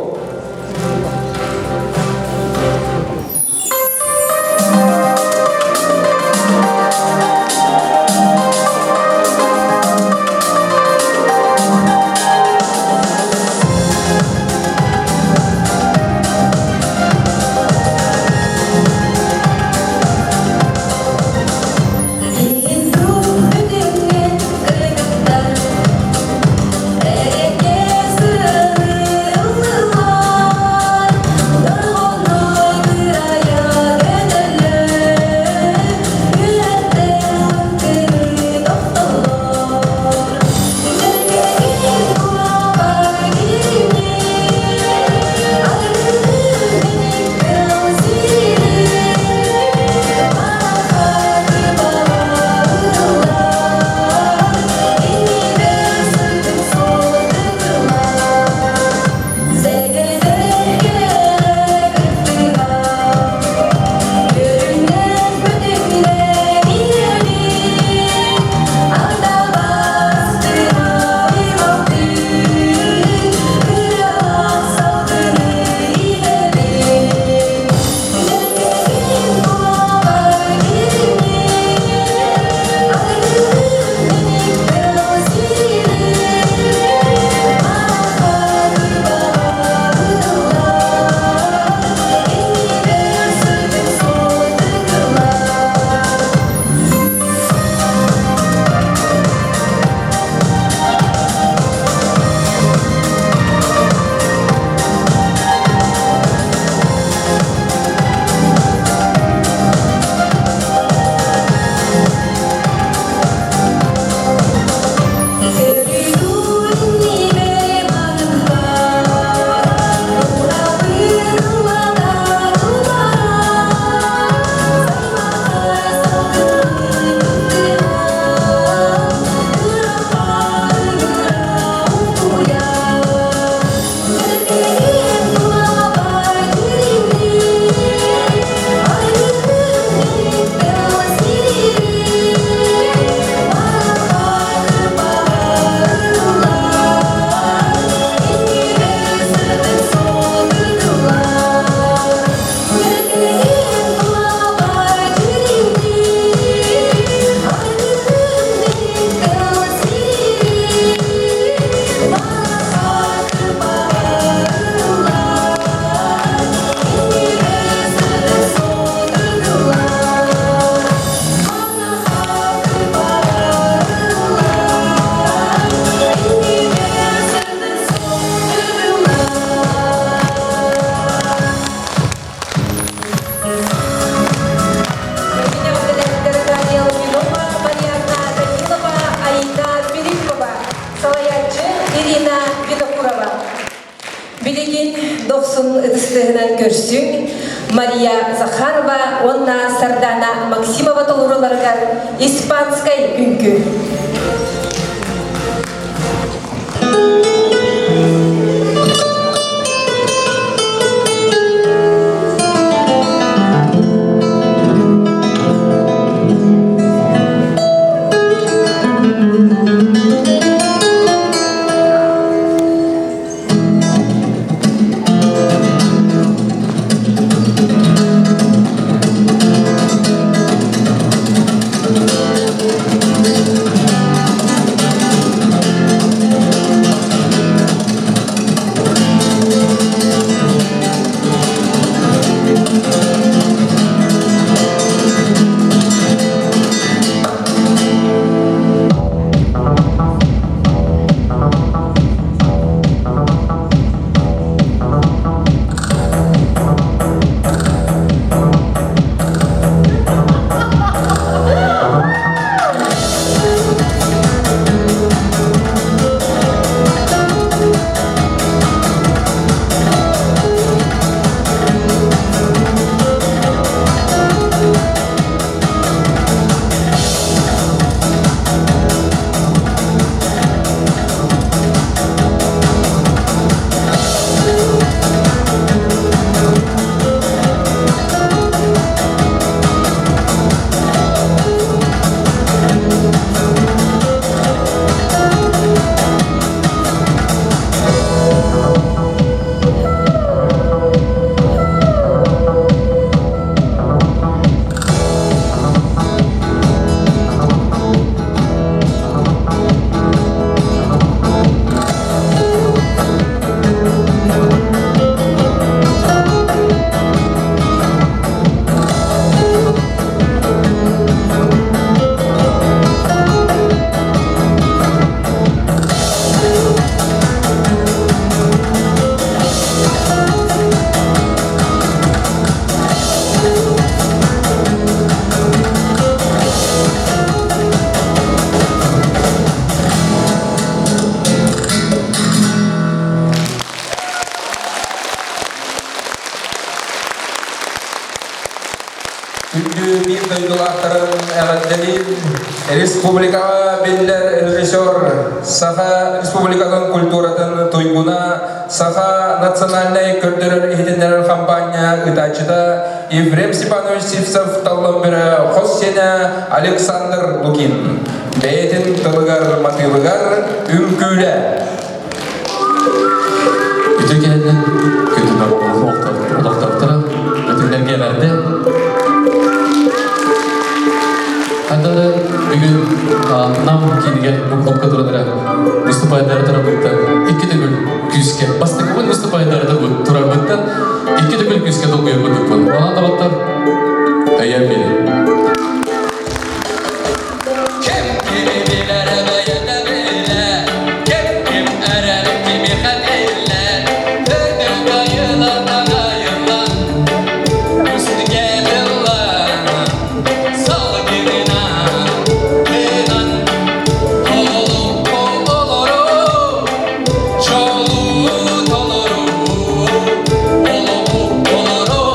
Ирина Винокурова. Билигин дохсун ытыстыһынан көрсүҥ Мария Захарова уонна Сардана Максимова толоруларыгар испанскай үҥкүү. Күндү биир дойдулаахтарын эҕэрдэлиир республикаҕа биллэр режиссер, Саха Республикатын культуратын туйгуна, Саха национальнай көрдөрөр-иһитиннэрэр хампаанньа ыытааччыта Ефрем Степанович Сивцев Таллан-Бүрэ хос сиэнэ Александр Лукин бэйэтин тылыгар матыыбыгар үҥкүүлэ. Үтүө киһиннэн күндү олохтоохторо бөтүннэргэ эбэрдэ. Хандары бүгүн Нам киинигэр бу клубка туран эрэ выступайдары турарбыттан икки төгүл күүскэ бастакыбын выступайдары турарбыттан икки төгүл күүскэ долгуйар курдукпун. Онон доҕоттор өйөөн биэриҥ. Ким кими билэр бэйэтэ билэ, ким ким эрэр кимиэхэ биллэр, Төрдүк айылар таҕайыллан, үстүгэ тыллан, салгынынан, тынан, олоххо олору, чолуу толору, олоҕу олору,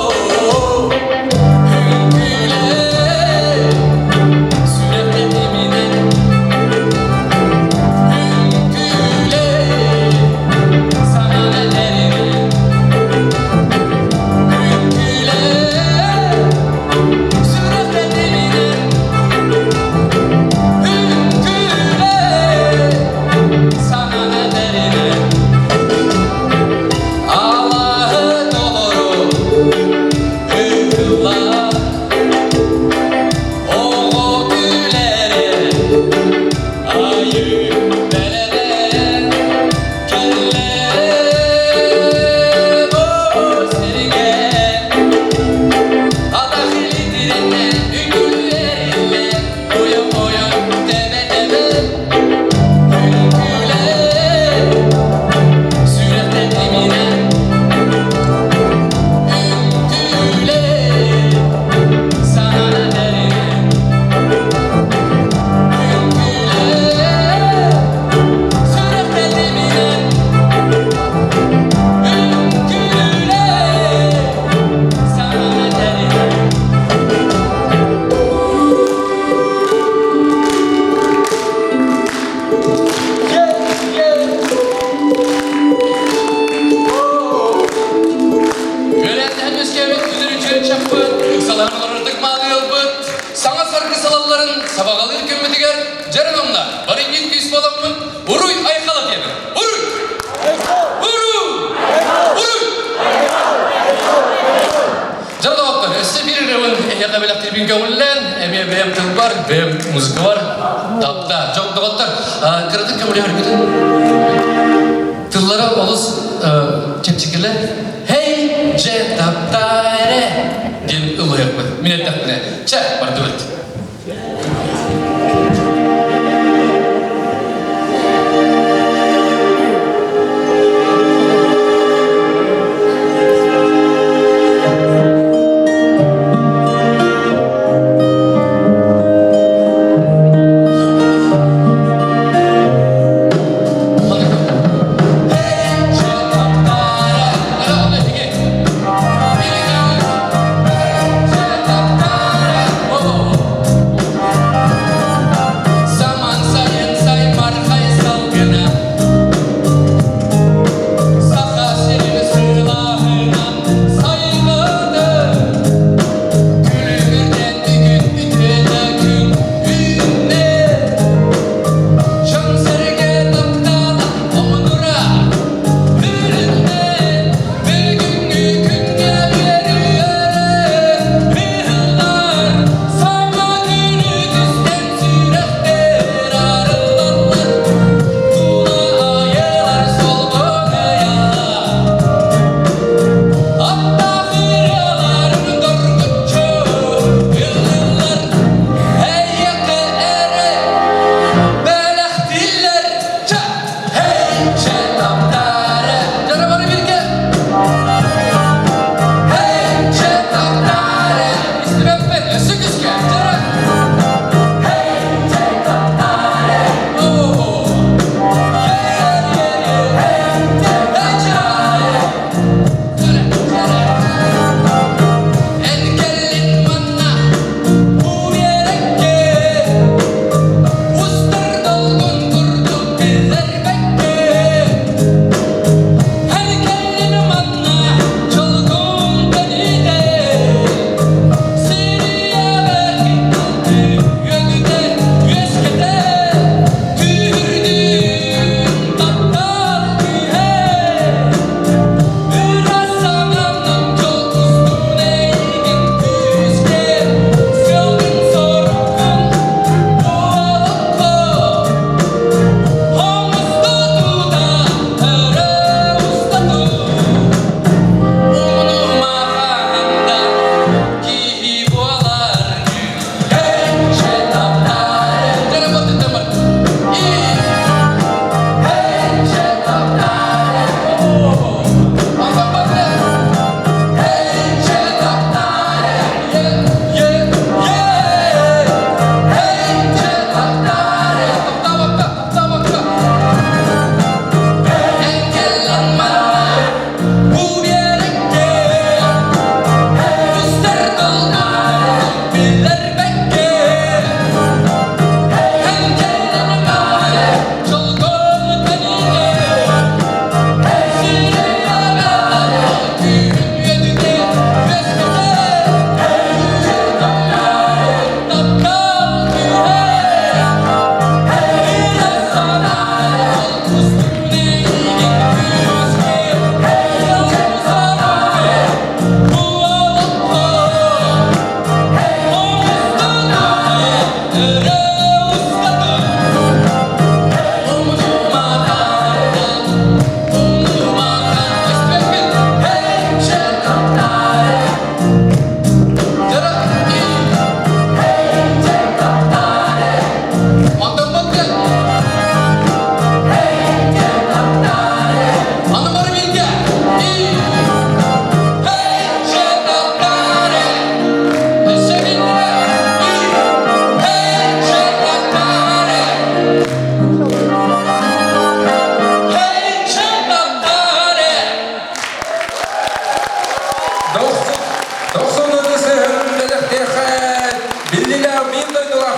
үҥкүүлээ, сүрэхтэтиминэн, үҥкүүлээ, санаан этэринэн, үҥкүүлээ, сүрэхтэтиминэн, үҥкүүлээ, санаан этэринэн, алааһы толору ыһыллар, оҕо күлэрэ, айыы бэлэҕэ кэллэ бу сиргэ. Атах илитирэнэ үҥкүүлэриллэ, ойон-ойон тэбэ-тэбэ үҥкүүлэр, сүрэхтэтиминэн үҥкүүлэр, санаан этэринэн үҥкүүлэр, сүрэхтэтиминэн үҥкүүлэр, санаан этэринэн. Үөрэнтэһэн үөскээбит күнүр үчүгэй чахпыт, ыксалаһан олорордук мааны ылбыт, саҥа саргы салалларын сабаҕалыыр күммүтүгэр дьарын умна, барыҥҥын күүс буоламмыт, уруй айхал диэбит. Уруй! Уруй! Уруй! Дьэ доҕоттор, өссө биир ырыабын эһиэхэ бэлэхтиирбин көҥүллээн, эмиэ бэйэм тылбар, бэйэм музыкабар тапта. Дьон доҕоттор, кыратык көмөлөһөргүтүн тыллара олус чэпчэкилэр. Hey, дьэ, таптаа эрэ диэн ыллыахпыт. Мин эттэхпинэ, чэ, бардыбыт.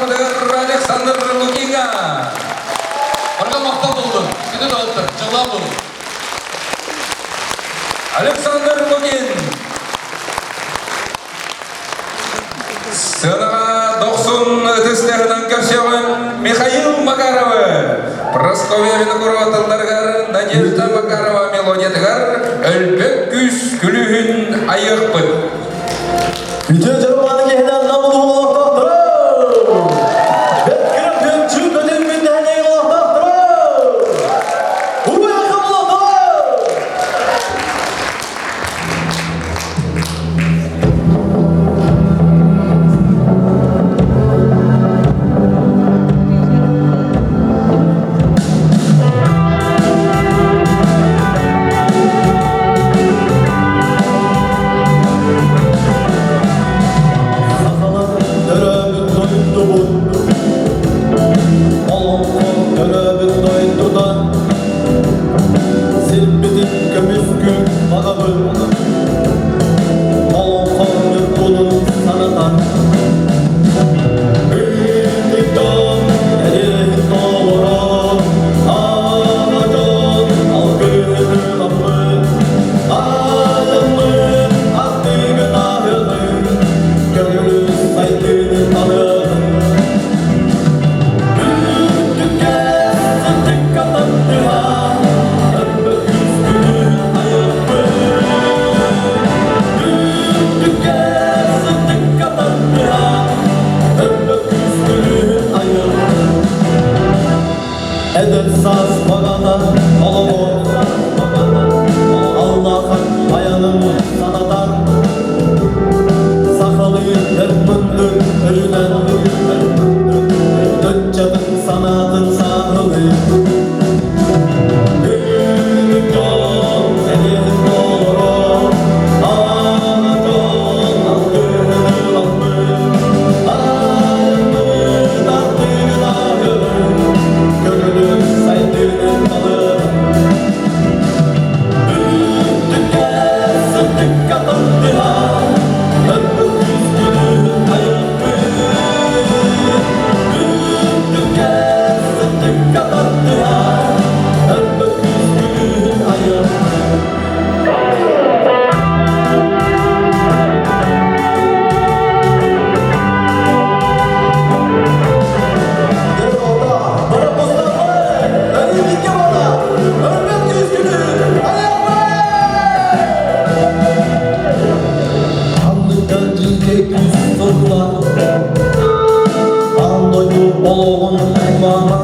бөҕөхпүтүгэр Александр Лукиҥҥа! Барыга махтал буоллун, күнү доҕоттор, дьоллоох буолун! Александр Лукин! Сыанаҕа дохсун ытыс тыаһынан көрсөҕүн Михаил Макаровы! Прасковья Винокурова тылларыгар Надежда Макарова мелодиятыгар өлбөт күүс күлүүһүн айыахпыт. Үтүө дьоруоны киһинэн Нам улууһун олохтоохторо! Бэт күрэх күөмчү бөтүҥмүт нэһилиэгин олохтоохторо! Уруй олохтоохторо! Сахалар төрөөбүт дойдубут, олоҥхо төрөөбүт дойдута, сирбитин көмүскүү баҕабыт, олоҥхо ньургунун санатан. Ыытык дьон эриэһин толорон, аҕа дьон алгыһын ыламмыт, айаммыт аттыгын аһылын, көҥүлү сайдыыны талыаҕын. Үрдүккэ сырдыкка тардыһан, өрбөт күнүн айыахпыт. Үрдүккэ сырдыкка тардыһан, өрбөт күнүн айыахпыт. Эдэр саас баҕана олоҕу Аллахан айанын санатар Сахалыы эр мындыр өйүнэн Ыччатын санаатын сааһылыы Үүнүк дьон сэриэһин толорор Аана дьон алгыһын ыламмыт Айаммыт артыгын аһылын Көҥүлүн сайдыыны талыан Үрдүккэ сырдыкка тардыһан Өлбөт күүс айыахпыт Үрдүккэ сырдыкка тардыһан Өлбөт күүс айыахпыт Олоҕун аймаҕа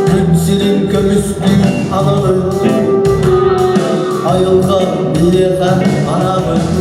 Күн сирин көмүскүү аналын Айылҕа биһиэхэ анаабыт.